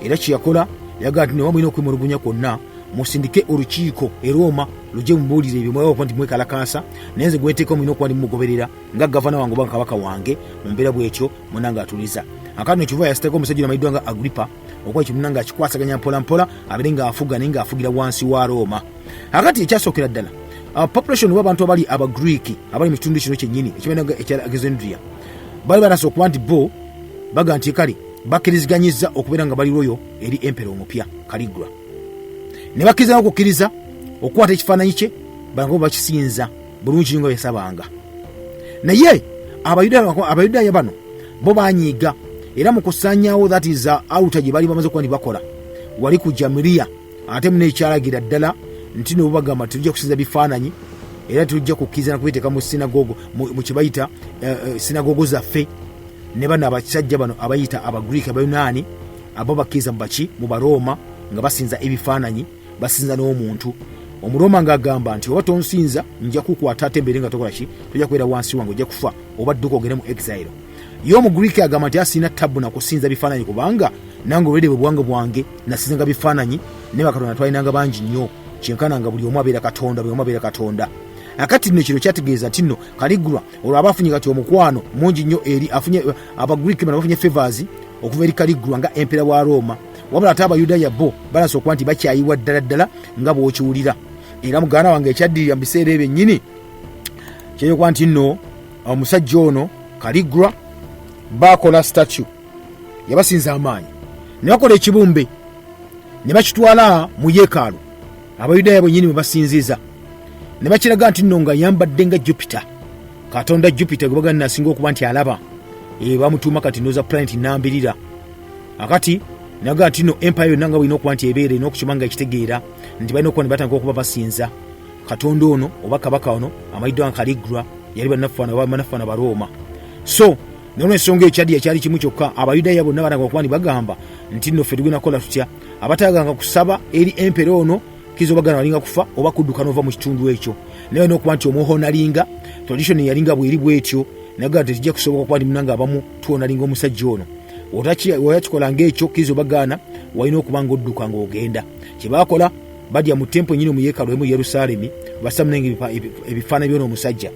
Era kyeyakola, yagamba nti newa mulina okwemulugunya kwonna, musindike olukiiko e Rooma lujje mubuulire ebyo mwaba okuba nti mwekalakaasa, naye nze gwenteeka mulina okuba ndi mumugoberera nga gavana wange oba nga kabaka wange. Mu mbeera bwetyo munange atuliza akati nekiva yasiteko omusajja amayiddwa nga Agripa okuba ekyo munange akikwasaganya mpola mpola abeere ng'afuga naye ng'afugira wansi wa Rooma. Akati ekyasookera ddala, population oba abantu abali Abagreek abali mu kitundu kino kyennyini ekimanyiddwa ekya Alexandria bali batandise okuba nti bo baga nti kale bakkiriziganyizza okubeera nga bali loyo eri empera omupya Caligula, ne bakkiriza n'okukkiriza okukwata ekifaananyi kye bango bakisinza bulungi nga yasabanga. Naye Abayudaaya bano bo banyiiga, era mu kusaanyaawo that is altar gye bali bamaze okuba nti bakola wali ku Jamiria, ate muno ekyalagira ddala nti no bagamba tetujja kusinza bifaananyi era tetujja kukkiriza na kubiteeka mu sinagogo, mu kye bayita sinagogo zaffe. Ne bano abasajja bano abayita Abagreek, Abayunaani, abo bakkiriza mu baki, mu Barooma, nga basinza ebifaananyi, basinza n'omuntu Omurooma ng'agamba nti oba tonsinza nja kukwata ate mbeere nga tokola ki, tojja kubeera wansi wange, ojja kufa oba dduka ogende mu exile. Ye Omugreek agamba nti asina tabbu na kusinza bifaananyi, kubanga nange olwedde bwe buwanga bwange nasinzanga bifaananyi ne bakatonda twalinanga bangi nnyo, kyenkana nga buli omu abeera katonda, buli omu abeera katonda. Akati nno kino kyategeeza nti nno Caligula olwo aba afunye kati omukwano mungi nnyo eri afunye Abagreek bano bafunye favors okuva eri Caligula nga empera wa Rooma, wabula ate Abayudaaya bo balasa okuba nti bakyayiwa ddala ddala nga bw'okiwulira. Era muganda wange ekyaddirira mu biseera ebyo ennyini kyeyokuba nti nno omusajja ono Caligula bakola statue yabasinza amaanyi, ne bakola ekibumbe ne bakitwala mu yeekaalu Abayudaaya bwennyini mwe basinziza, ne bakiraga nti nno nga yambadde nga Jupiter, katonda Jupiter gwe baganda asinga okuba nti alaba, bamutuuma kati noza planet nambirira. Akati naga nti no empire yonna nga bwelina okuba nti ebeera erina okukima nga ekitegeera nti balina okuba ne batandika okuba basinza katonda ono oba kabaka ono amanyiddwa nga Caligula, yali bannaffe Barooma. So nolwensonga ekyaddi ekyali kimu kyokka, Abayudaaya bonna batandika okuba nti bagamba nti nno ffe tugenda kukola tutya? Abatayaganga kusaba eri empera ono kiza obagana walinga kufa oba kudduka n'ova mu kitundu ekyo, naye olina okuba nti omuhonalinga tradition yalinga bweri bwetyo, naga nti tekijja kusoboka kuba nti munange abamu tuhonalinga omusajja ono. Otakikola ng'ekyo kiza obagaana walina okuba nga odduka ng'ogenda. Kyebakola badya mu tempo nyini mu yeekaalu emu Yerusaalemi basamunenga ebifaananyi byona omusajja.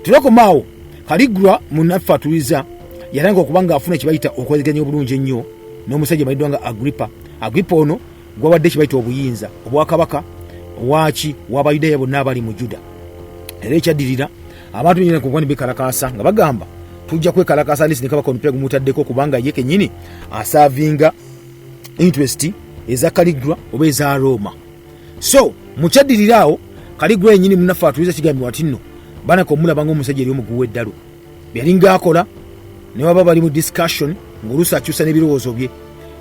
Tulakomaawo Caligula munnaffe atuliza yalanga okuba ng'afuna kye bayita okweziganya obulungi ennyo n'omusajja amanyiddwa nga Agripa. Agripa ono gwawadde kye bayita obuyinza obwakabaka waaki w'Abayudaaya bonna abali mu Juda. Era ekyaddirira abantu benyini kuba bekalakaasa nga bagamba tujja kwekalakaasa nisi ne kabaka omupiira gumutaddeko kubanga ye kennyini asaavinga interest eza Caligula oba eza Roma. So mukyaddirira awo Caligula yennyini munnaffe atuliza kigambibwa nti nno banaka omulaba ng'omusajja eri omuguwa eddalu byalinga akola ne waba bali mu discussion ng'oluusi akyusa n'ebirowoozo bye,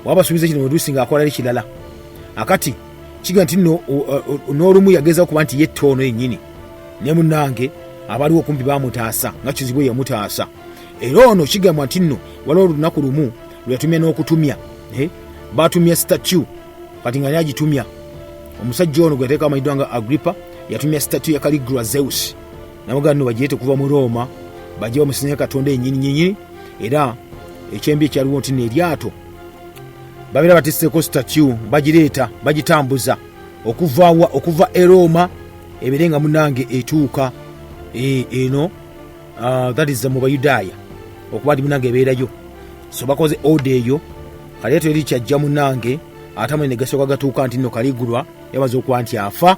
wabasuubiza kino oluusi ng'akola ekirala. Akati kiga nti nno n'olumu yageza okuba nti yetta ono yennyini, ne munnange abaliwo okumpi baamutaasa nga kizibwe yamutaasa. Era ono kigambwa nti nno waliwo olunaku lumu lwe yatumya n'okutumya, batumya statue kati nga nagitumya omusajja ono gwe yateeka amanyiddwa nga Agripa, yatumya statue ya Caligula Zeus namugamba nno bagireete kuva mu Rooma bajje bamusinze katonda yennyini nnyini. Era ekyembi ekyaliwo nti n'eryato babeera batisseeko statue bagireeta bagitambuza okuva e Rooma ebeere nga munange etuuka eno that is mu Bayudaaya okuba nti munange ebeerayo. So bakoze order eyo kaleeto eri kyajja munange ate amwe ne gasooka gatuuka nti nno Caligula yamaze okuba nti afa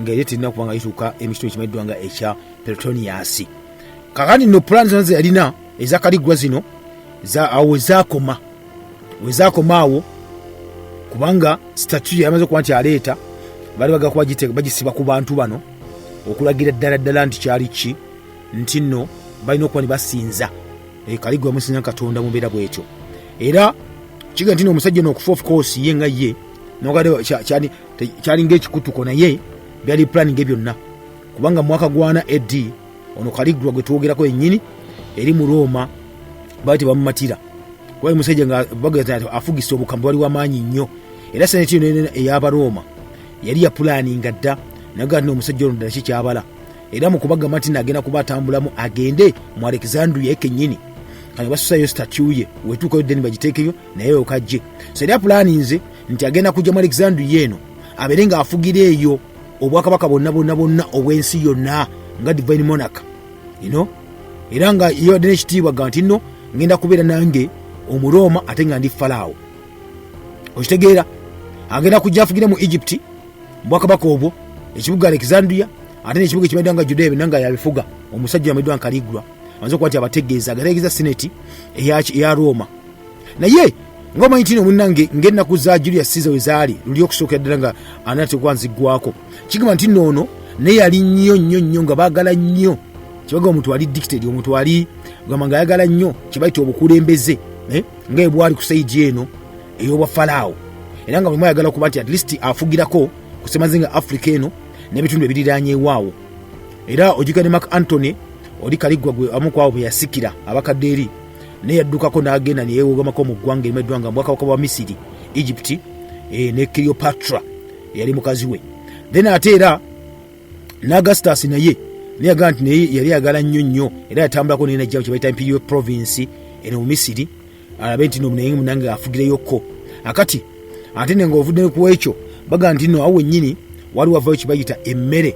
ng'eri terina kuba nga lituuka emikitundu ekimanyiddwa nga ekya Peritoniasi. Kakati nno pulaani zonna ze yalina eza Caligula zino awo wezaakoma awo, kubanga statue yamaze okuba nti aleeta bali bagala kuba bagisiba ku bantu bano okulagira ddala ddala nti kyali ki nti nno balina okuba ne basinza Caligula musinza katonda mu mbeera bwetyo. Era Kiga nti n'omusajja ono okufa, of course ye nga ye nogade kyalinga ekikutuko, naye byali planning byonna, kubanga mu mwaka gwana AD ono Caligula gwe twogerako yennyini eri mu Roma baali tebamumatira, kuba musajja nga bageza nti afugisa obukambwe, bwali wamaanyi nnyo. Era seneti yonna ey'Abarooma yali yapulaninga dda naga nti omusajja ono ddala kikyabala. Era mu kubagamba nti nagenda kuba atambulamu agende mu Alexandria kennyini, kati basusayo statue ye wetuukayo deni bagiteekeyo naye okajje. So yali apulaninze nti agenda kujja mu Alexandria eno abeere ng'afugira eyo obwakabaka bwonna bwonna bwonna obw'ensi yonna nga divine monarch, you know? Era nga yabadde n'ekitiibwa ga nti nno ngenda kubeera nange Omurooma ate nga ndi Falaawo. Okitegeera, agenda kujja afugire mu Egypt bwakabaka obwo, ekibuga Alexandria ate nekibuga ekimanyiddwa nga Judea, byonna nga yabifuga. Omusajja amanyiddwa nga Caligula amaze okuba nti abategeeza, agategeeza seneti eya Roma. Naye nga omanyi nti nomunange ng'ennaku za Julius Caesar we zaali luli okusookera ddala nga anatekuba nziggwako, kigamba nti nno ono naye yali nnyo nnyo nnyo nga baagala nnyo kibaga omuntu ali dicted, omuntu ali gamba nga ayagala nnyo kyebayita obukulembeze, nga ebwali ku side eno ey'obwafalaawo. Era nga buli ayagala okuba nti at least afugirako ku semazinga Africa eno n'ebitundu ebiriranyeewaawo. Era ojjukira ne Mark Antony oli Caligula gwe amu kwabo bwe yasikira abakadde eri, naye yaddukako n'agenda neyewogamako mu ggwanga erimaddwa nga bwakabaka bwa Misiri, Egypt, ne Cleopatra eyali mukazi we. Then ate era n'Augustus naye naye agamba nti naye yali ayagala nnyo nnyo, era yatambulako naye najja kye bayita imperial province eno mu Misiri, alabe nti no naye munange afugireyokko. Akati ate ne ng'ovudde ku ekyo, baga nti no awo wennyini wali wavayo kye bayita emmere,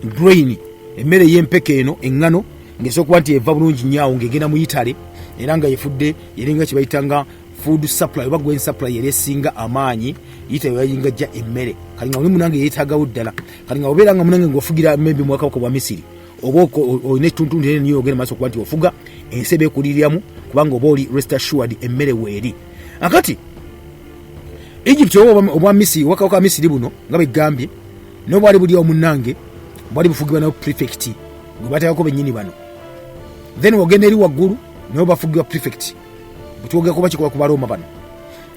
grain, emmere ey'empeke eno, eŋŋano, ng'esobola okuba nti eva bulungi nnyo awo ng'egenda mu Italy, era nga yefudde yeringa kye bayita nga food supply oba grain supply era esinga amaanyi. Italy bayinga jja emmere, kati nga buli munange yeetaagawo ddala. Kati nga obeera nga munange ng'ofugira maybe mu bwakabaka bwa Misiri, oba olina ettuntuntu ene niyo ogenda maaso okuba nti ofuga ensi eba ekuliriramu, kubanga oba oli rest assured emmere weeri. Akati Egypt oba obwa Misiri, obwakabaka bwa Misiri buno nga begambye naye bwali buli awo munnange, bwali bufugibwa nayo prefect gwe bateekako bennyini bano. Then wogenda eri waggulu naye bafugibwa prefect bwetwogera kuba kikola ku Barooma bano.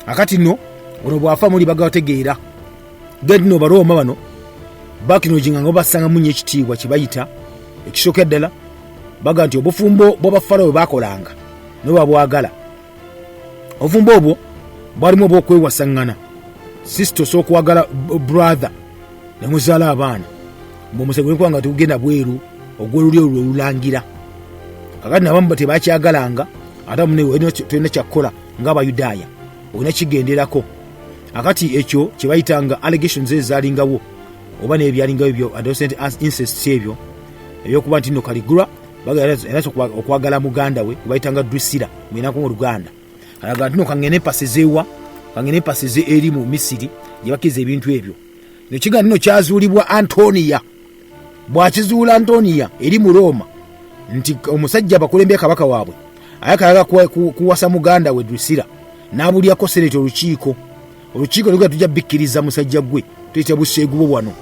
Akati nno ono bw'afa muli bagategeera genti no Barooma bano bakinoginga nga basangamu nnyo ekitiibwa kye bayita ekisookera ddala. Baga nti obufumbo bw'abafalawo bwe bakolanga naye babwagala. Obufumbo obwo bwalimu obwokwewasaŋŋana, sister osobola okwagala brother nemuzaala abaana mbu omusajja kuba nga tugenda bweru ogwoluli olwo olulangira. Kakati nabamu tebakyagalanga, ate abamu tolina kyakkola ng'Abayudaaya, olina kigenderako. Akati ekyo kye bayitanga allegations ezalingawo oba n'ebyalingawo ebyo adolescent incest, ebyo ebyokuba nti no Caligula era okwagala muganda we gwebayitanga Drusilla, mwenako oluganda. Alaga nti no kangene empasizewa, kangene empasize eri mu Misiri gye bakkiriza ebintu ebyo. Nekiga nno kyazuulibwa Antonia. Bwakizuula Antonia eri mu Roma nti omusajja abakulembye kabaka waabwe ayakalaga kuwasa muganda we Drusilla, n'abulyako seneti, olukiiko. Olukiiko luga tujja bikkiriza musajja gwe tuyita buseegubo bwano.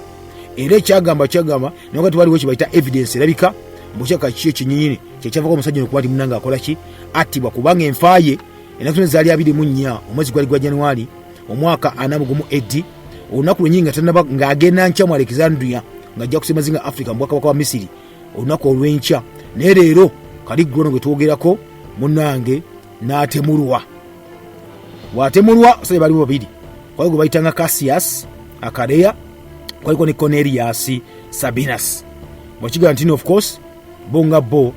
Era ekyagamba kyagamba naye nga tewaliwo kyebayita evidence erabika mbukyaka kiki ekinyinyini kyekyavako omusajja ono kuba nti munange akola ki, attibwa. Kubanga enfa ye ennaku zino zaali 24 omwezi gwali gwa Januari omwaka 41 AD, olunaku lwenyini nga tanaba ng'agenda nkya mu Alexandria ng'ajja kusemazinga Africa mu bwakabaka bwa Misiri olunaku olw'enkya. Naye leero Caligula ono gwe twogerako munnange n'atemulwa. Bw'atemulwa basajja baliwo babiri, kwali gwe bayitanga Cassius Akarea, kwaliko ne Cornelius Sabinus. Bwekigamba nti of course bo nga bo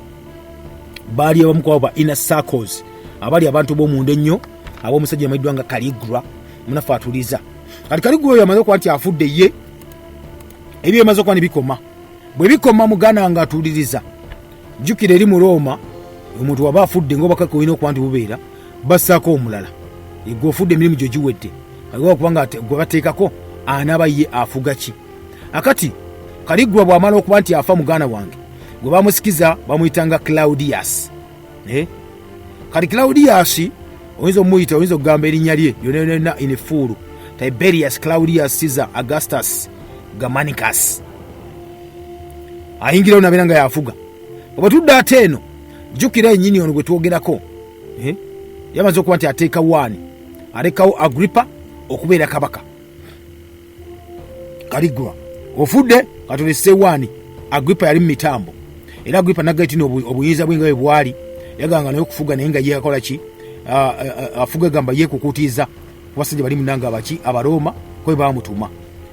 baali abamu kwabo ba inner circles, abali abantu b'omunda ennyo ab'omusajja amanyiddwa nga Caligula munaffe atuliza. Kati Caligula oyo amaze okuba nti afudde, ye ebyo bimaze okuba ne bikoma. Bwe bikoma, muganda nga atuuliriza, jjukira eri mu Rooma omuntu waba afudde ngaobakaka olina okuba nti bubeera bassaako omulala. Gwe ofudde emirimu gyo giwedde, kubanga gwe bateekako anaaba ye afuga ki. Akati Caligula bw'amala okuba nti afa, muganda wange, gwe bamusikiza bamuyitanga Claudius, eh? Kati Claudius oyinza omuyita, oyinza okugamba erinnya lye lyonna in full, Tiberius Claudius Caesar Augustus Germanicus, ayingirawo nabeera nga yafuga. Bwe tudda ate eno, jjukira ennyini ono gwe twogerako, eh? Yamaze okuba nti ateekawo ani? Alekawo Agripa okubeera kabaka. Caligula ofudde, katuleseewo ani? Agripa yali mu mitambo, era Agripa nagga nti obuyinza bwe nga bwe bwali yagamba naye okufuga, naye nga ye akola ki? Afuga gamba yeekukutiza ku basajja bali munanga abaki Abarooma kwe baamutuma.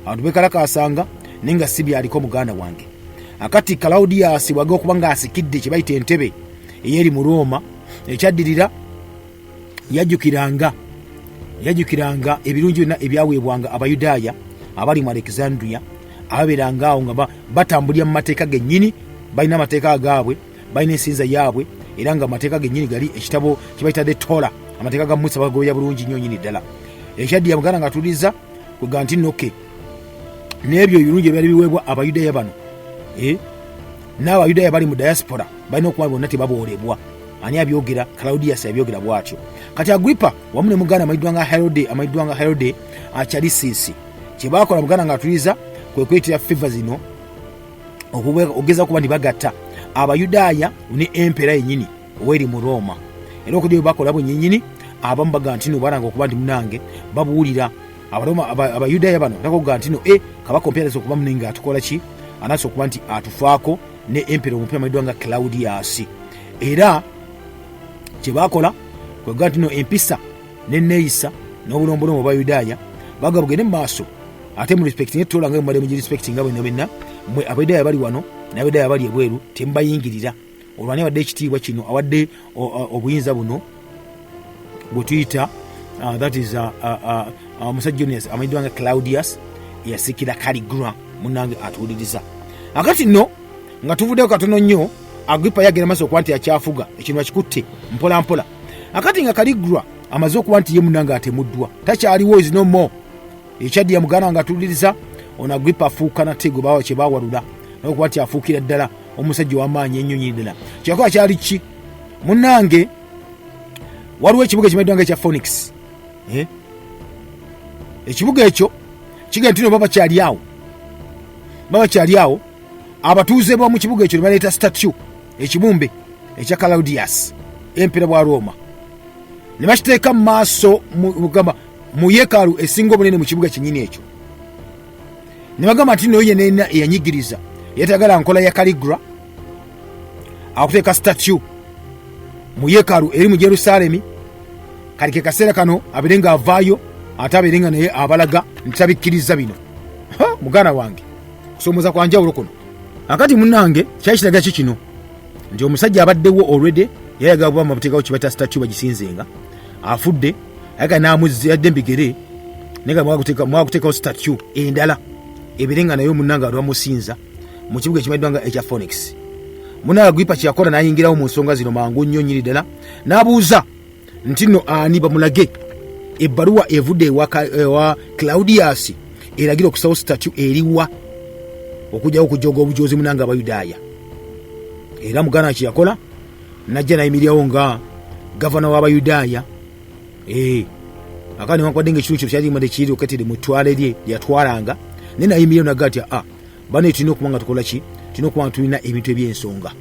Abantu bekalakaasanga, naye nga si byaliko muganda wange. Akati Claudius bwaga okuba ng'asikidde kye bayita entebe eyeri mu Rooma, ekyaddirira yajjukiranga ebirungi byonna ebyaweebwanga Abayudaaya abali mu Alexandria, ababeeranga awo nga batambulira mu mateeka gennyini. Balina amateeka agaabwe, balina ensinza yaabwe, era nga amateeka gennyini gali ekitabo kibayita the Torah, amateeka ga Musa, bagoya bulungi nnyo nnyini ddala. Ekyaddira muganda nga atuliza kwega nti noke n'ebyo ebirungi ebyali biweebwa Abayudaaya bano, n'Abayudaaya bali mu diaspora balina okuba bonna tebaboolebwa. Ani abyogera? Claudius yabyogera bw'atyo. Kati Agripa wamu ne muganda amanyiddwa nga Herode, amanyiddwa nga Herode Acharisiisi, kye baakola muganda nga atuliza kwe kwetera feva zino okugeza kuba nti bagatta Abayudaaya ne empeera yennyini oweri mu Rooma. Era okujja bwe bakola bwennyinnyini, abamu baga nti no balanga okuba nti munange babuwulira Abayudaaya bano takoga nti no kabaka omupya anasobola okuba munenge atukola ki, anasobola okuba nti atufaako ne empeera omupya amanyiddwa nga Claudius. Era kye baakola kwega nti no empisa n'enneeyisa n'obulombolombo bw'Abayudaaya baga bugende mu maaso, ate mu respect ne tola nga mubadde mugirespect nga bwenna benna mwe Abayudaaya bali wano n'Abayudaaya bali ebweru temubayingirira. Olwo ani awadde ekitiibwa kino, awadde obuyinza buno bwe tuyita, that is omusajja Junius amanyiddwa nga Claudius eyasikira Caligula munange atuwuliriza. Akati nno nga tuvuddeyo katono nnyo, Agripa yagenda maaso okuba nti akyafuga, ekintu akikutte mpola mpola. Akati nga Caligula amaze okuba nti ye munange atemuddwa, takyaliwo, is no more. Ekyaddira muganda nga atuwuliriza, ono Agripa afuuka nate gwe bawa kye bawalula nokuba nti afuukira ddala omusajja ow'amaanyi ennyo nyini ddala. Kyeyakola kyali ki munnange? Waliwo ekibuga ekimanyiddwa nga ekya Phoenix, eh? Ekibuga ekyo kigenda nti no baba bakyali awo abatuuze b'omu kibuga ekyo ne baleeta statue, ekibumbe ekya Claudius empeera bwa Roma, ne bakiteeka mu maaso gamba mu yeekaalu esinga obunene mu kibuga kyennyini ekyo, ne bagamba nti nayo yenena eyanyigiriza yatagala nkola ya Caligula akuteeka statue mu yeekaalu eri mu Yerusaalemi. Kali ke kaseera kano abeere ng'avaayo ate abeere nga naye abalaga nti tabikkiriza bino. Muganda wange, kusomooza kwa njawulo kuno. Akati munnange kyali kiraga ki kino? Nti omusajja abaddewo already yayagala kuba mabuteekawo kibaita statue bagisinzenga, afudde, ayagala n'amuzza yadde mbigere, naye nga mwakuteekawo statue endala ebeere nga naye munnange abantu bamusinza mu kibuga ekimanyiddwa nga ekya Phoenix. Munnange Agripa kyeyakola n'ayingirawo mu nsonga zino mangu nnyo nnyini ddala, n'abuuza nti nno ani bamulage ebbaluwa evudde ewa Claudius eragira okusawo statue eriwa okujjawo okujoga obujozi munange Abayudaaya. Era muganda kyeyakola najja nayimirirawo nga gavana w'Abayudaaya. Akandi newankubadde nga ekitundu kino kyali kimadde kiri located mu ttwale lye lyeyatwalanga, naye nayimirirawo naga nti a bano tulina okuba nga tukola ki, tulina okuba nga tulina ebintu eby'ensonga.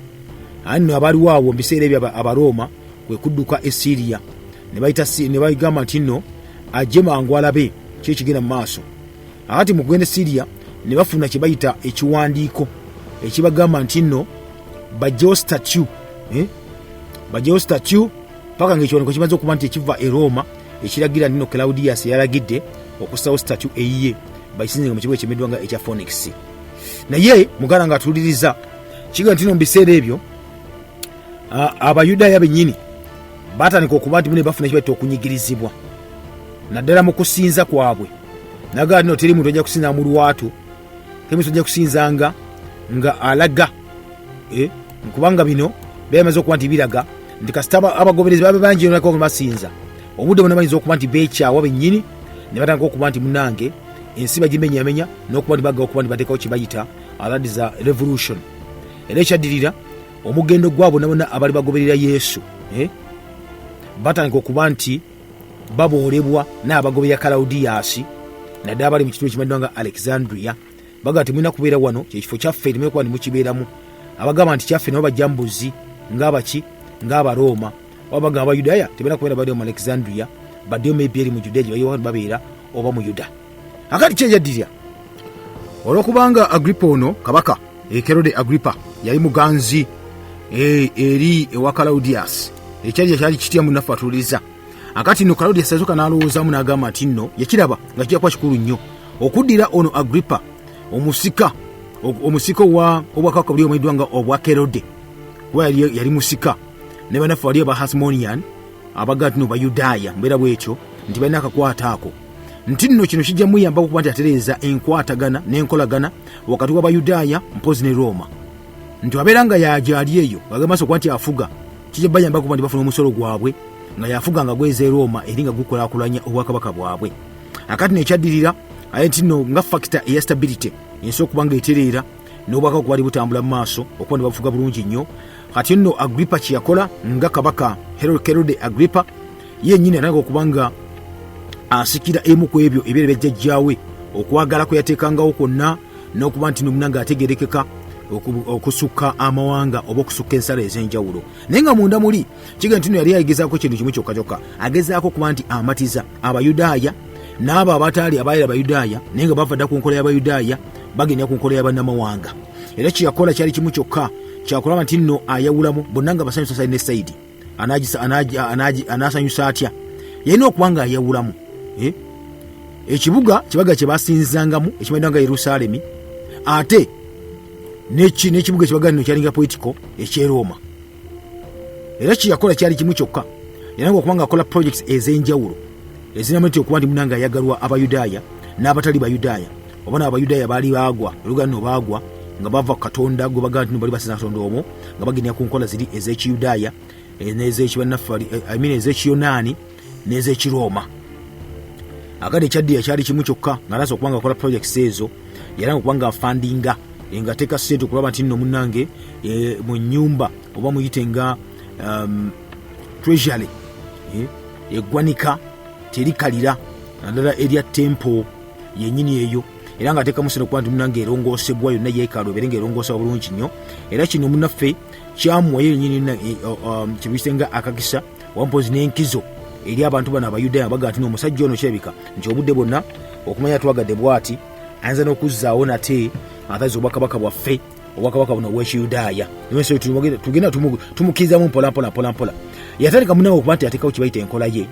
Aye nno abaaliwo awo mu biseera ebyo Abarooma kwe kudduka e Siriya ne bagamba nti nno ajje mangu alabe ki ekigenda mu maaso. Akati mu kugenda e Siriya ne bafuna kye bayita ekiwandiiko ekibagamba nti nno bajjewo statue, bajjewo statue paka ng'ekiwandiiko kimaze okuba nti ekiva e Roma ekiragira nti nno Claudius yalagidde okussawo statue eyiye bakisinze mu kibuga ekimanyiddwa nga ekya Phoenix. Naye muganda nga atuwuliriza, kiga nti no mu biseera ebyo Abayudaaya bennyini batandika okuba nti mune bafuna ekibaita okunyigirizibwa naddala mu kusinza kwabwe. Nagaa nti no teri muntu ajja kusinza mu lwatu, teri muntu ajja kusinzanga nga alaga, kubanga bino byamaze okuba nti biraga nti kasita abagoberezi babe bangi nako basinza obudde bonna bayinza okuba nti beekyawa bennyini ne batandika okuba nti munange ensi bagimenyamenya n'okuba nti bagga okuba nti bateekawo kye bayita aladiza revolution. Era ekyaddirira omugendo gwabo bonna bonna abali bagoberera Yesu, batandika okuba nti baboolebwa n'abagoberera Kalawudiyaasi naddala bali mu kitundu ekimanyiddwa nga Alexandria. Bagamba temulina kubeera wano, kyekifo kyaffe, temulina kuba nti mukibeeramu. Abagamba nti kyaffe nabo bajja mbuzi ng'abaki ng'Abarooma. Oba bagamba Abayudaaya tebalina kubeera baddeyo mu Alexandria, baddeyo maybe eri mu Judea gye bali babeera oba mu Yuda. Akati kyeyaddirya olwokubanga Agripa ono kabaka Kerode Agripa yali muganzi eri ewa Kalaudias, ekyali kyali kitya munaffe atuuliza. Akati nno Kalaudias yasooka n'alowoozaamu n'agamba nti nno yakiraba nga kijja kuba kikulu nnyo okuddira ono Agripa omusika omusika owa obwakabaka buli omanyiddwa nga obwa Kerode, kuba yali musika ne banaffe wali aba Hasmonian abaga nti no Bayudaaya mbeera bwetyo nti balina akakwata ako, nti nno kino kijja muyamba okuba nti atereeza enkwatagana n'enkolagana wakati w'Abayudaaya mpozi ne Rooma, nti abeera nga yagyali eyo ng'agamba okuba nti afuga, kijja bayamba okuba nti bafuna omusolo gwabwe nga yafuga nga gweza e Rooma eri nga gukulaakulanya obwakabaka bwabwe. Akati nekyaddirira aye nti nno nga factor eya stability ensi okuba nga etereera n'obwakabaka bwali butambula mu maaso okuba ne babufuga bulungi nnyo. Kati nno Agripa kye yakola nga kabaka Herode Agripa ye nnyini atandika okuba nga asikira emu ku ebyo ebyera byajjajjaawe, okwagala kwe yateekangawo kwonna n'okuba nti nomuna ng'ategerekeka okusukka amawanga oba okusukka ensalo ez'enjawulo. Naye nga munda muli kigenda nti no yali agezaako kintu kimu kyokka kyokka, agezaako okuba nti amatiza Abayudaaya n'abo abataali abaayera Abayudaaya naye nga bava dda ku nkola y'Abayudaaya bagenda ku nkola y'abannamawanga. Era kye yakola kyali kimu kyokka, kyakulaba nti nno ayawulamu bonna nga basanyusa saidi ne saidi. Anaasanyusa atya? Yalina okuba nga ayawulamu ekibuga kibaga kye basinzangamu ekimanyiddwa nga Yerusaalemi, ate n'ekibuga ekibaga nno kyalinga politiko eky'e Rooma. Era kyeyakola kyali kimu kyokka, era nga okuba nga akola projects ez'enjawulo ezinamu nti okuba nti munanga ayagalwa Abayudaaya n'abatali Bayudaaya, oba n'Abayudaaya baali baagwa oluganda no baagwa nga bava ku Katonda gwe bagamba nti no bali basinza Katonda omwo, nga bagenda ku nkola ziri ez'Ekiyudaaya n'ez'ekibannaffe, I mean ez'Ekiyonaani n'ez'Ekirooma. Akati ekyaddiya kyali kimu kyokka, nga nasa okuba nga akola projects ezo, era nga okuba nga afandinga nga ateeka ssente okulaba nti nno munnange mu nnyumba oba muyite nga treasury, eggwanika terikalira naddala erya temple yennyini eyo, era nga ateekamu ssente okuba nti munnange erongoosebwa yonna yeekaalu ebeere nga erongoosebwa bulungi nnyo. Era kino munnaffe kyamuwayo yennyini kibuyise nga akakisa wampozi n'enkizo eri abantu bano Abayudaaya, baga nti n'omusajja ono kirabika nti obudde bwonna okumanya twagadde bwati ayinza n'okuzzaawo nate atazi obwakabaka bwaffe, obwakabaka buno obw'Ekiyudaaya. Tugenda tumukkirizamu mpola mpola mpola mpola. Yatandika munange okuba nti ateekawo kibayita enkola ye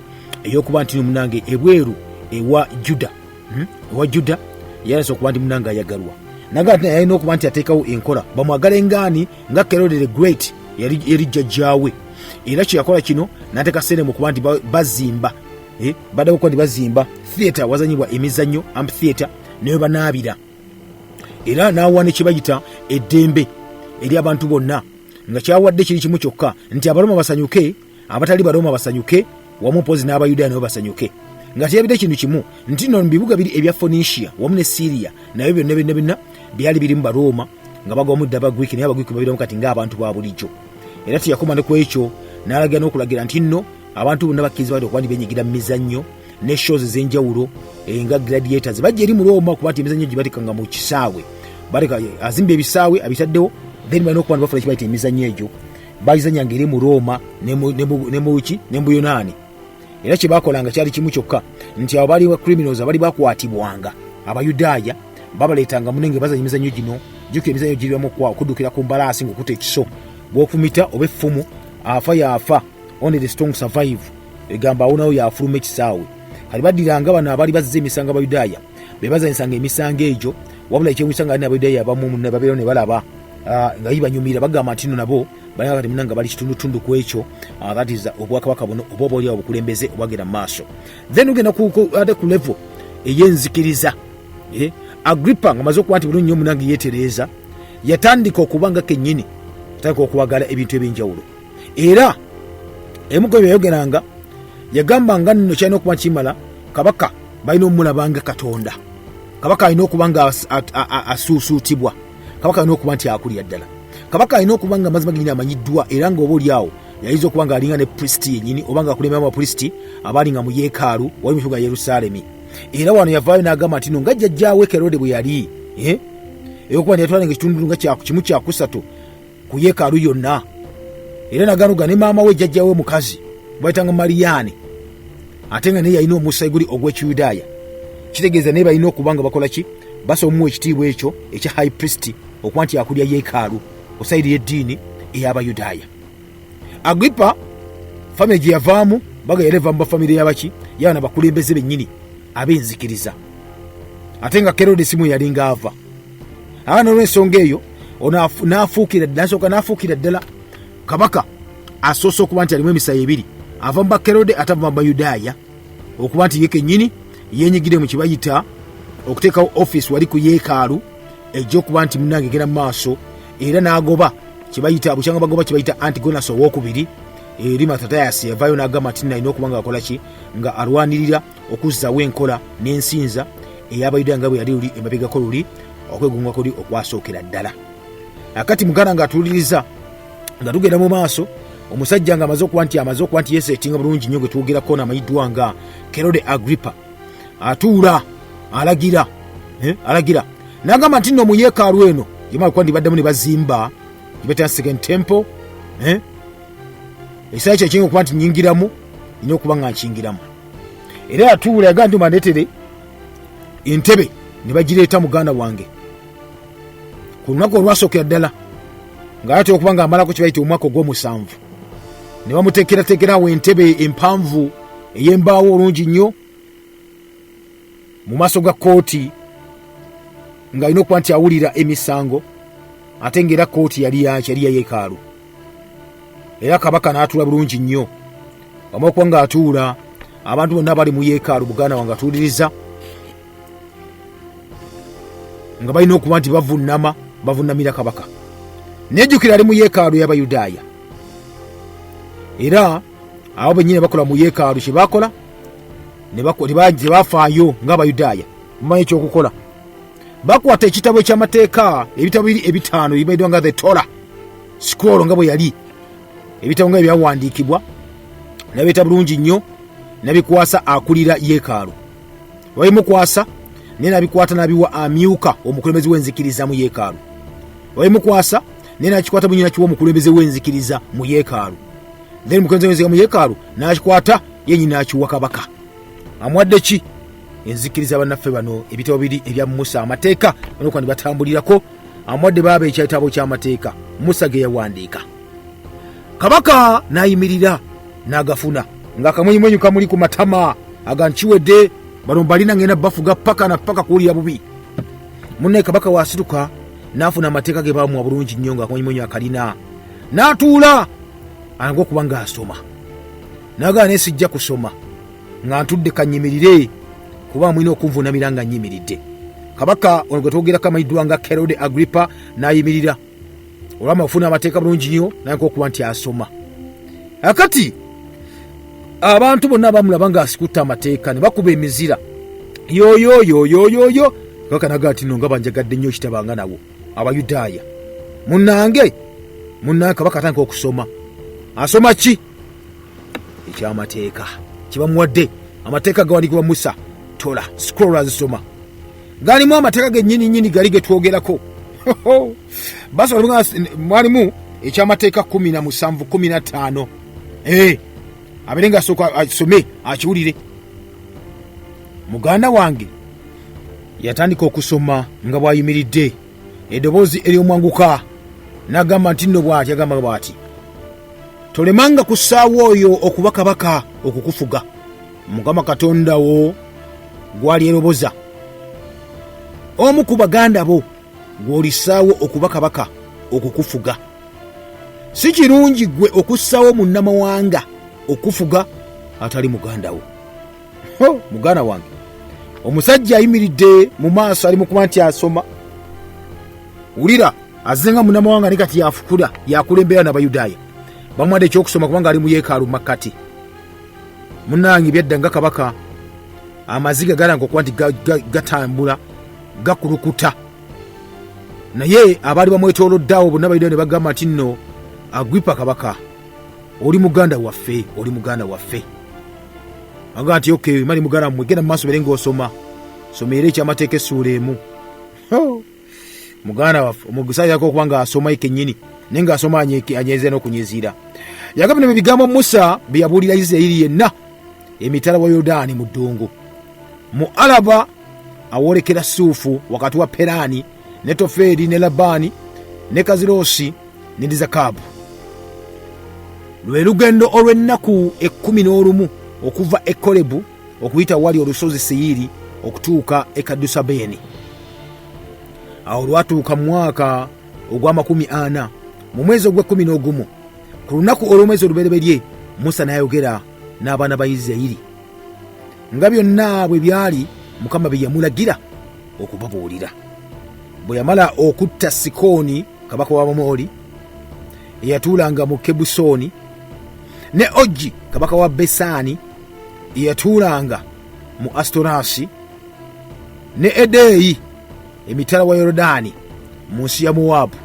ey'okuba nti munange ebweru ewa Juda, ewa Juda yalasa okuba nti munange ayagalwa, naga nti yalina okuba nti ateekawo enkola bamwagale ngaani nga Kerode the Great yali jjajjaawe. Era kyeyakola kino n'ateeka ssente mu kuba nti bazimba, baddako okuba nti bazimba theatre wazanyibwa emizannyo, amphitheatre, naye banaabira, era n'awa ne kyebayita eddembe eri abantu bonna, nga kyawadde kiri kimu kyokka nti Abaroma basanyuke, abatali Baroma basanyuke, wamu mpozi n'Abayudaaya nabo basanyuke, nga teyabidde kintu kimu nti no mu bibuga biri ebya Phoenicia wamu ne Syria nabyo byonna byonna byonna byali birimu Barooma nga bagwamu dda Abagriiki, naye Abagriiki babiramu kati ng'abantu ba bulijjo. Era teyakoma ne ku ekyo, n'alagira n'okulagira nti nno abantu bonna bakkirizibwa kati okuba nti benyigira mu mizannyo ne shows ez'enjawulo nga gladiators bajja eri mu Rooma okuba nti emizannyo gye batekanga mu kisaawe, baleka azimba ebisaawe abitaddewo, then balina okuba nti bafuna kibayita emizannyo egyo bagizanyanga eri mu Rooma ne muki ne mu Buyonaani. Era kye bakolanga kyali kimu kyokka nti abo bali criminals abali bakwatibwanga Abayudaaya babaleetanga munenge bazanya emizannyo gino. Jjukira emizannyo giribamu okuddukira ku mbalaasi ng'okuta ekiso, bw'ofumita oba effumu afa yaafa, only the strong survive, egamba awonawo yafuluma ekisaawe. Kati baddiranga bano abaali bazza emisango Abayudaaya be bazanyisanga emisango egyo, wabula ekyewunyisa nga Abayudaaya abamu ne babeerawo ne balaba nga bibanyumira, bagamba nti nno nabo balina kati munanga bali kitundutundu ku ekyo, that is obwakabaka buno oba oba oliawo obukulembeze obwagenda mu maaso. Then ogenda ate ku level ey'enzikiriza, Agripa nga maze okuba nti bulungi nnyo munange yeetereeza, yatandika okuba nga kennyini atandika okwagala ebintu ebyenjawulo. Era emu ku ebyo yayogeranga, yagamba nga nno kyalina okuba kimala kabaka balina omulaba nga Katonda, kabaka alina okuba nga asuusuutibwa, kabaka alina okuba nti akulira ddala, kabaka alina okuba nga amazima genyini amanyiddwa, era nga oba oliawo yayinza okuba nga alinga ne pristi yennyini oba nga akulemberamu abapristi abaali nga mu yeekaalu wali mu kibuga Yerusaalemi. Era wano yavaayo n'agamba nti no nga jjajjaawe Kerode bwe yali eyokuba nti yatwalanga ekitundu nga kimu kyakusatu ku yeekaalu yonna, era naganuga ne maama we jjajjaawe omukazi. Bayitanga Mariyaani, ate nga naye yalina omusaayi guli ogw'Ekiyudaaya. Kitegeeza naye balina okuba nga bakola ki? Basobola omuwa ekitiibwa ekyo ekya high priest, okuba nti akulya yeekaalu osayiri y'eddiini ey'Abayudaaya. Agripa famire gye yavaamu baga yali eva mu bafamire yabaki? Yaana bakulembeze bennyini ab'enzikiriza, ate nga Kerode si mwe yalinga ava. Aba n'olwensonga eyo ono n'afuukira nasooka n'afuukira ddala kabaka asoose okuba nti alimu emisayi ebiri, ava mu Bakerode ate ava mu Bayudaaya, okuba nti ye kennyini yenyigire mu kibayita okuteekawo ofiisi wali ku yeekaalu ejja okuba nti munange egenda mu maaso, era n'agoba kyebayita bukyanga bagoba kyebayita Antigonasi owokubiri. Eri Matatayasi yavaayo n'agamba nti nalina okuba nga akola ki? Nga alwanirira okuzzaawo enkola n'ensinza ey'Abayudaaya nga bwe yali luli emabegako luli okwegunga kuli okwasookera ddala. Akati muganda nga atuwuliriza nga tugenda mu maaso, omusajja nga amaze okuba nti amaze okuba nti yeseetinga bulungi nnyo gwe twogerako n'amanyiddwa nga Kerode Agripa, atuula alagira, alagira n'agamba nti nno mu yeekaalu eno gyemala kuba ndibaddemu ne bazimba gyebayita second temple, ekiseera kyo ekinga okuba nti nyingiramu nina okuba nga nkingiramu. Era yatuula yagamba nti bandeetere entebe ne bagireeta muganda wange ku lunaku olwasookera ddala ng'atera okuba ng'amalako kye bayita omwaka ogw'omusanvu, ne bamuteekerateekerawo entebe empanvu ey'embaawo olungi nnyo mu maaso ga kkooti, ng'alina okuba nti awulira emisango, ate ng'era kkooti yali yaki? Yali ya yeekaalu. Era kabaka n'atuula bulungi nnyo. Wamala okuba ng'atuula, abantu bonna abali mu yeekaalu muganda wange atuwuliriza nga balina okuba nti bavunnama, bavunnamira kabaka. Nejjukira ali mu yeekaalu y'Abayudaaya, era abo bennyini bakola mu yeekaalu kye bakola tebafaayo ng'Abayudaaya mumanyi ekyokukola. Bakwata ekitabo eky'amateeka, ebitabo biri ebitaano ebimanyiddwa nga the Torah scroll, nga bwe yali ebitabo nga byawandiikibwa, nabireeta bulungi nnyo nabikwasa akulira yeekaalu. Babimukwasa naye nabikwata nabiwa amyuka omukulembeze w'enzikiriza mu yeekaalu. Babimukwasa naye nakikwata bunyi nakiwa omukulembeze w'enzikiriza mu yeekaalu. Then omukulembeze w'enzikiriza mu yeekaalu nakikwata yenyini nakiwa kabaka. Amuwadde ki? Enzikiriza bannaffe bano ebitabo biri ebya Musa, amateeka banokuba ne batambulirako. Amuwadde baaba ekyitabo ky'amateeka Musa ge yawandiika. Kabaka n'ayimirira n'agafuna ng'akamwenyumwenyu kamuli ku matama aga nkiwedde, bano balina ngenda bafuga paka na paka kuwulira bubi. Munnaye kabaka wasituka n'afuna amateeka ge bamuwa bulungi nnyo ng'akamwenyumwenyu akalina, n'atuula anga okuba ng'asoma. N'agamba naye sijja kusoma nga ntudde, kanyimirire kuba mulina okunvunamira nga nyimiridde. Kabaka ono gwe twogerako amanyiddwa nga Kerode Agripa n'ayimirira olwama okufuna amateeka bulungi nnyo naye okuba nti asoma. Akati abantu bonna bamulaba ng'asikutte amateeka ne bakuba emizira yoyoyoyoyoyo. Kabaka naga nti no nga banjagadde nnyo kitabanga nawo Abayudaaya munnange munnange. Kabaka atandika okusoma. Asoma ki? Ekyamateeka kyebamuwadde, amateeka gawandiikibwa Musa, Torah scroll azisoma, galimu amateeka gennyini nnyini gali getwogerako. Basobola mwalimu ekyamateeka 17 15, abeere nga asooka asome akiwulire. Muganda wange yatandika okusoma nga bw'ayimiridde, eddoboozi ery'omwanguka n'agamba nti nno bw'ati, agamba bw'ati: tolemanga kussaawo oyo okuba kabaka okukufuga, Mukama Katonda wo gw'alyeroboza, omu ku baganda bo gw'olissaawo okuba kabaka okukufuga. Si kirungi ggwe okussaawo munnamawanga okufuga atali muganda wo. Muganda wange, omusajja ayimiridde mu maaso ali mu kuba nti asoma. Wulira, azze nga munnamawanga naye kati yafukula yakulembera n'Abayudaaya. Bamuwadde ekyokusoma kubanga ali mu yeekaalu makkati. Munnange byadda nga kabaka amaziga galanga okuba nti gatambula gakulukuta, naye abaali bamwetoolodde awo bonna Abayudaaya ne bagamba nti nno Agripa kabaka oli muganda waffe, oli muganda waffe. Agamba nti okay, mali muganda mmwe, genda mu maaso bere ng'osoma, soma era ekyamateeka essuula emu. Muganda waffe omusajja okuba ng'asoma ye kennyini. Naye ng'asoma anyeeze n'okunyiziira. Yagamba bino bigambo Musa bye yabuulira Isirayiri yenna emitala wa Yoludaani mu ddungu, mu Alaba awoolekera Suufu, wakati wa Perani ne Tofeeri ne Labbaani ne Kaziroosi ne Dizakaabu. Lwe lugendo olw'ennaku 11 okuva e Kolebu okuyita wali olusozi Seyiri okutuuka e Kadusabeeni. Awo lwatuuka mu mwaka ogw'amakumi ana, mu mwezi ogw'ekkumi n'ogumu, ku lunaku olw'omwezi olubereberye, Musa n'ayogera n'abaana ba Isirayiri nga byonna bwe byali Mukama bye yamulagira okubabuulira. Bwe yamala okutta Sikooni kabaka w'Abamoli eyatuulanga mu Kebusooni, ne Ogi kabaka wa Besaani eyatuulanga mu Asitorasi, ne Edeeyi emitala wa Yorodaani mu nsi ya Mowaabu,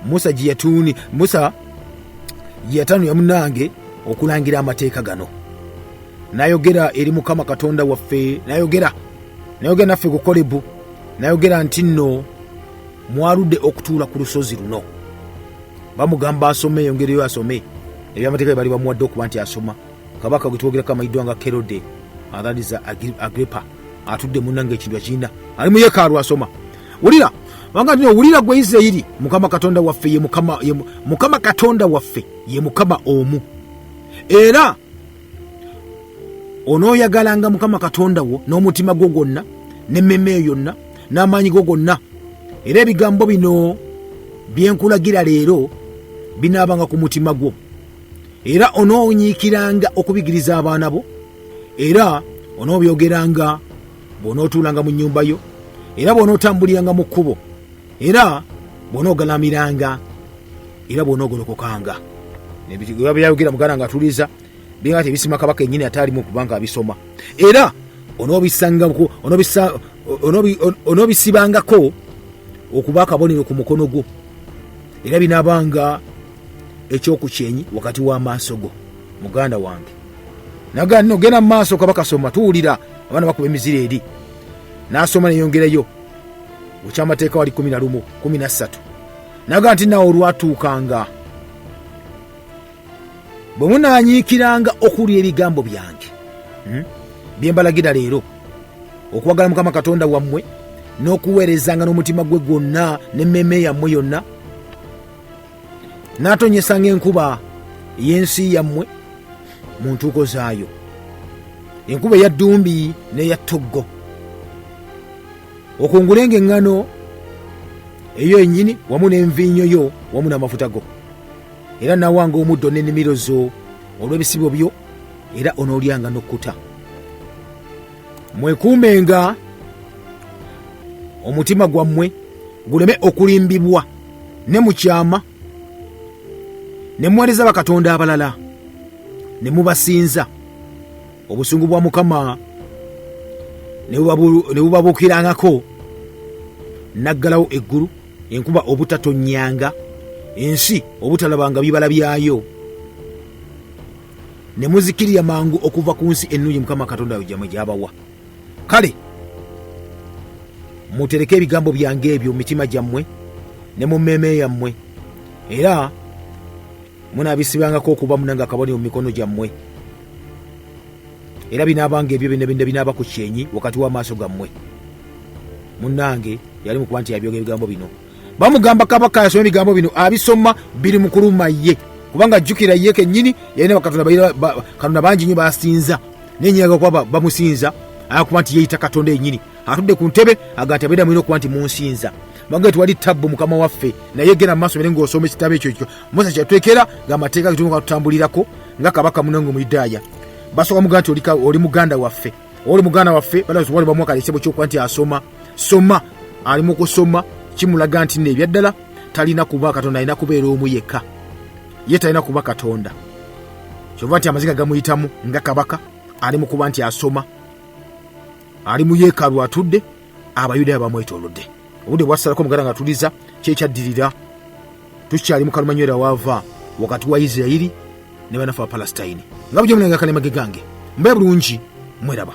Musa gye yatuuni Musa gye yatanula munnange okulangira amateeka gano. N'ayogera eri Mukama Katonda waffe, n'ayogera naffe ku Kolebu, n'ayogera nti nno mwaludde okutuula ku lusozi luno. Bamugamba asome, eyongereyo asome ebyamateeka bye bali bamuwadde okuba nti asoma. Kabaka gwe twogerako amanyiddwa nga Kerode athaliza Agripa atudde munnange ekintu akirina, ali mu yeekaalu asoma. Wulira banga nti wulira gwe Isirayiri, Mukama Katonda waffe ye Mukama, ye Mukama Katonda waffe ye Mukama omu, era onooyagalanga Mukama Katonda wo n'omutima gwo gwonna n'emmeeme yo yonna n'amaanyi go gonna. Era ebigambo bino bye nkulagira leero binaabanga ku mutima gwo, era onoonyiikiranga okubigiriza abaana bo, era onoobyogeranga bw'onootuulanga mu nnyumba yo, era bw'onootambuliranga mu kkubo, era bw'onoogalamiranga, era bw'onoogolokokanga. Byayogera muganda nga atuliza binga tebisima kabaka ennyini ate alimu kubanga abisoma. Era onoobisibangako okuba akabonero ku mukono gwo, era binaabanga ekyokukyenyi wakati w'amaaso go. Muganda wange naga nno genda mu maaso kabaka soma, tuwulira abaana bakuba emizira eri. N'asoma neyongerayo okyamateeka wali 11 13, naga nti nawe olwatuukanga bwe munaanyiikiranga okuwulira ebigambo byange bye mbalagira leero, okwagala Mukama Katonda wammwe n'okuweerezanga n'omutima gwe gwonna n'emmeeme yammwe yonna, n'atonyesanga enkuba ey'ensi yammwe mu ntuuko zaayo, enkuba eya ddumbi n'eya ttoggo, okungulenga eŋŋano eyo ennyini wamu n'enviinyo yo wamu n'amafuta go, era nawanga omuddo n'ennimiro zo olw'ebisibo byo, era onoolyanga n'okkuta. Mwekuumenga omutima gwammwe guleme okulimbibwa ne mu kyama, ne muweereza bakatonda abalala ne mubasinza, obusungu bwa Mukama ne bubabuukirangako, n'aggalawo eggulu, enkuba obutatonnyanga, ensi obutalabanga bibala byayo, ne muzikirira mangu okuva ku nsi ennungi Mukama Katonda yo gyamwe gy'abawa. Kale mutereke ebigambo byange ebyo mu mitima gyammwe ne mu mmeeme yammwe, era munaabisibangako okuba munange akabonero mu mikono gyammwe, era binaabanga ebyo byonna byonna binaaba ku kyenyi wakati w'amaaso gammwe. Munnange yali mukuba nti yabyoga ebigambo bino, bamugamba kabaka yasoma ebigambo bino, abisoma biri mu kuluma ye, kubanga ajjukira ye kennyini yalina bakatonda bangi nnyo basinza, naye nyaga kuba bamusinza akuba nti yeeyita Katonda yennyini atudde ku ntebe, aga nti abeera mulina okuba nti munsinza. Bange tewali tabbu Mukama waffe, naye genda mu maaso bere ng'osoma ekitabo ekyo ekyo Musa kyatwekera ng'amateeka getulina tutambulirako nga kabaka munange Omuyudaaya. Basooka mugamba nti oli muganda waffe, oli muganda waffe, bali bamuwa ekitabo ky'okuba nti asoma soma, ali mu kusoma kimulaga nti nno ebyaddala talina kuba Katonda, alina kubeera omu yekka, ye talina kuba Katonda. Kyova nti amaziga gamuyitamu nga kabaka ali mu kuba nti asoma, ali mu yeekaalu atudde, Abayudaaya bamwetoolodde. Obudde bwasalako muganda nga tuliza kyekyaddirira, tukyali mu kalumanywera waava wakati wa Isirayiri ne banafe ba Palestine. Nga bujo munange akalemage gange, mbe bulungi, mweraba.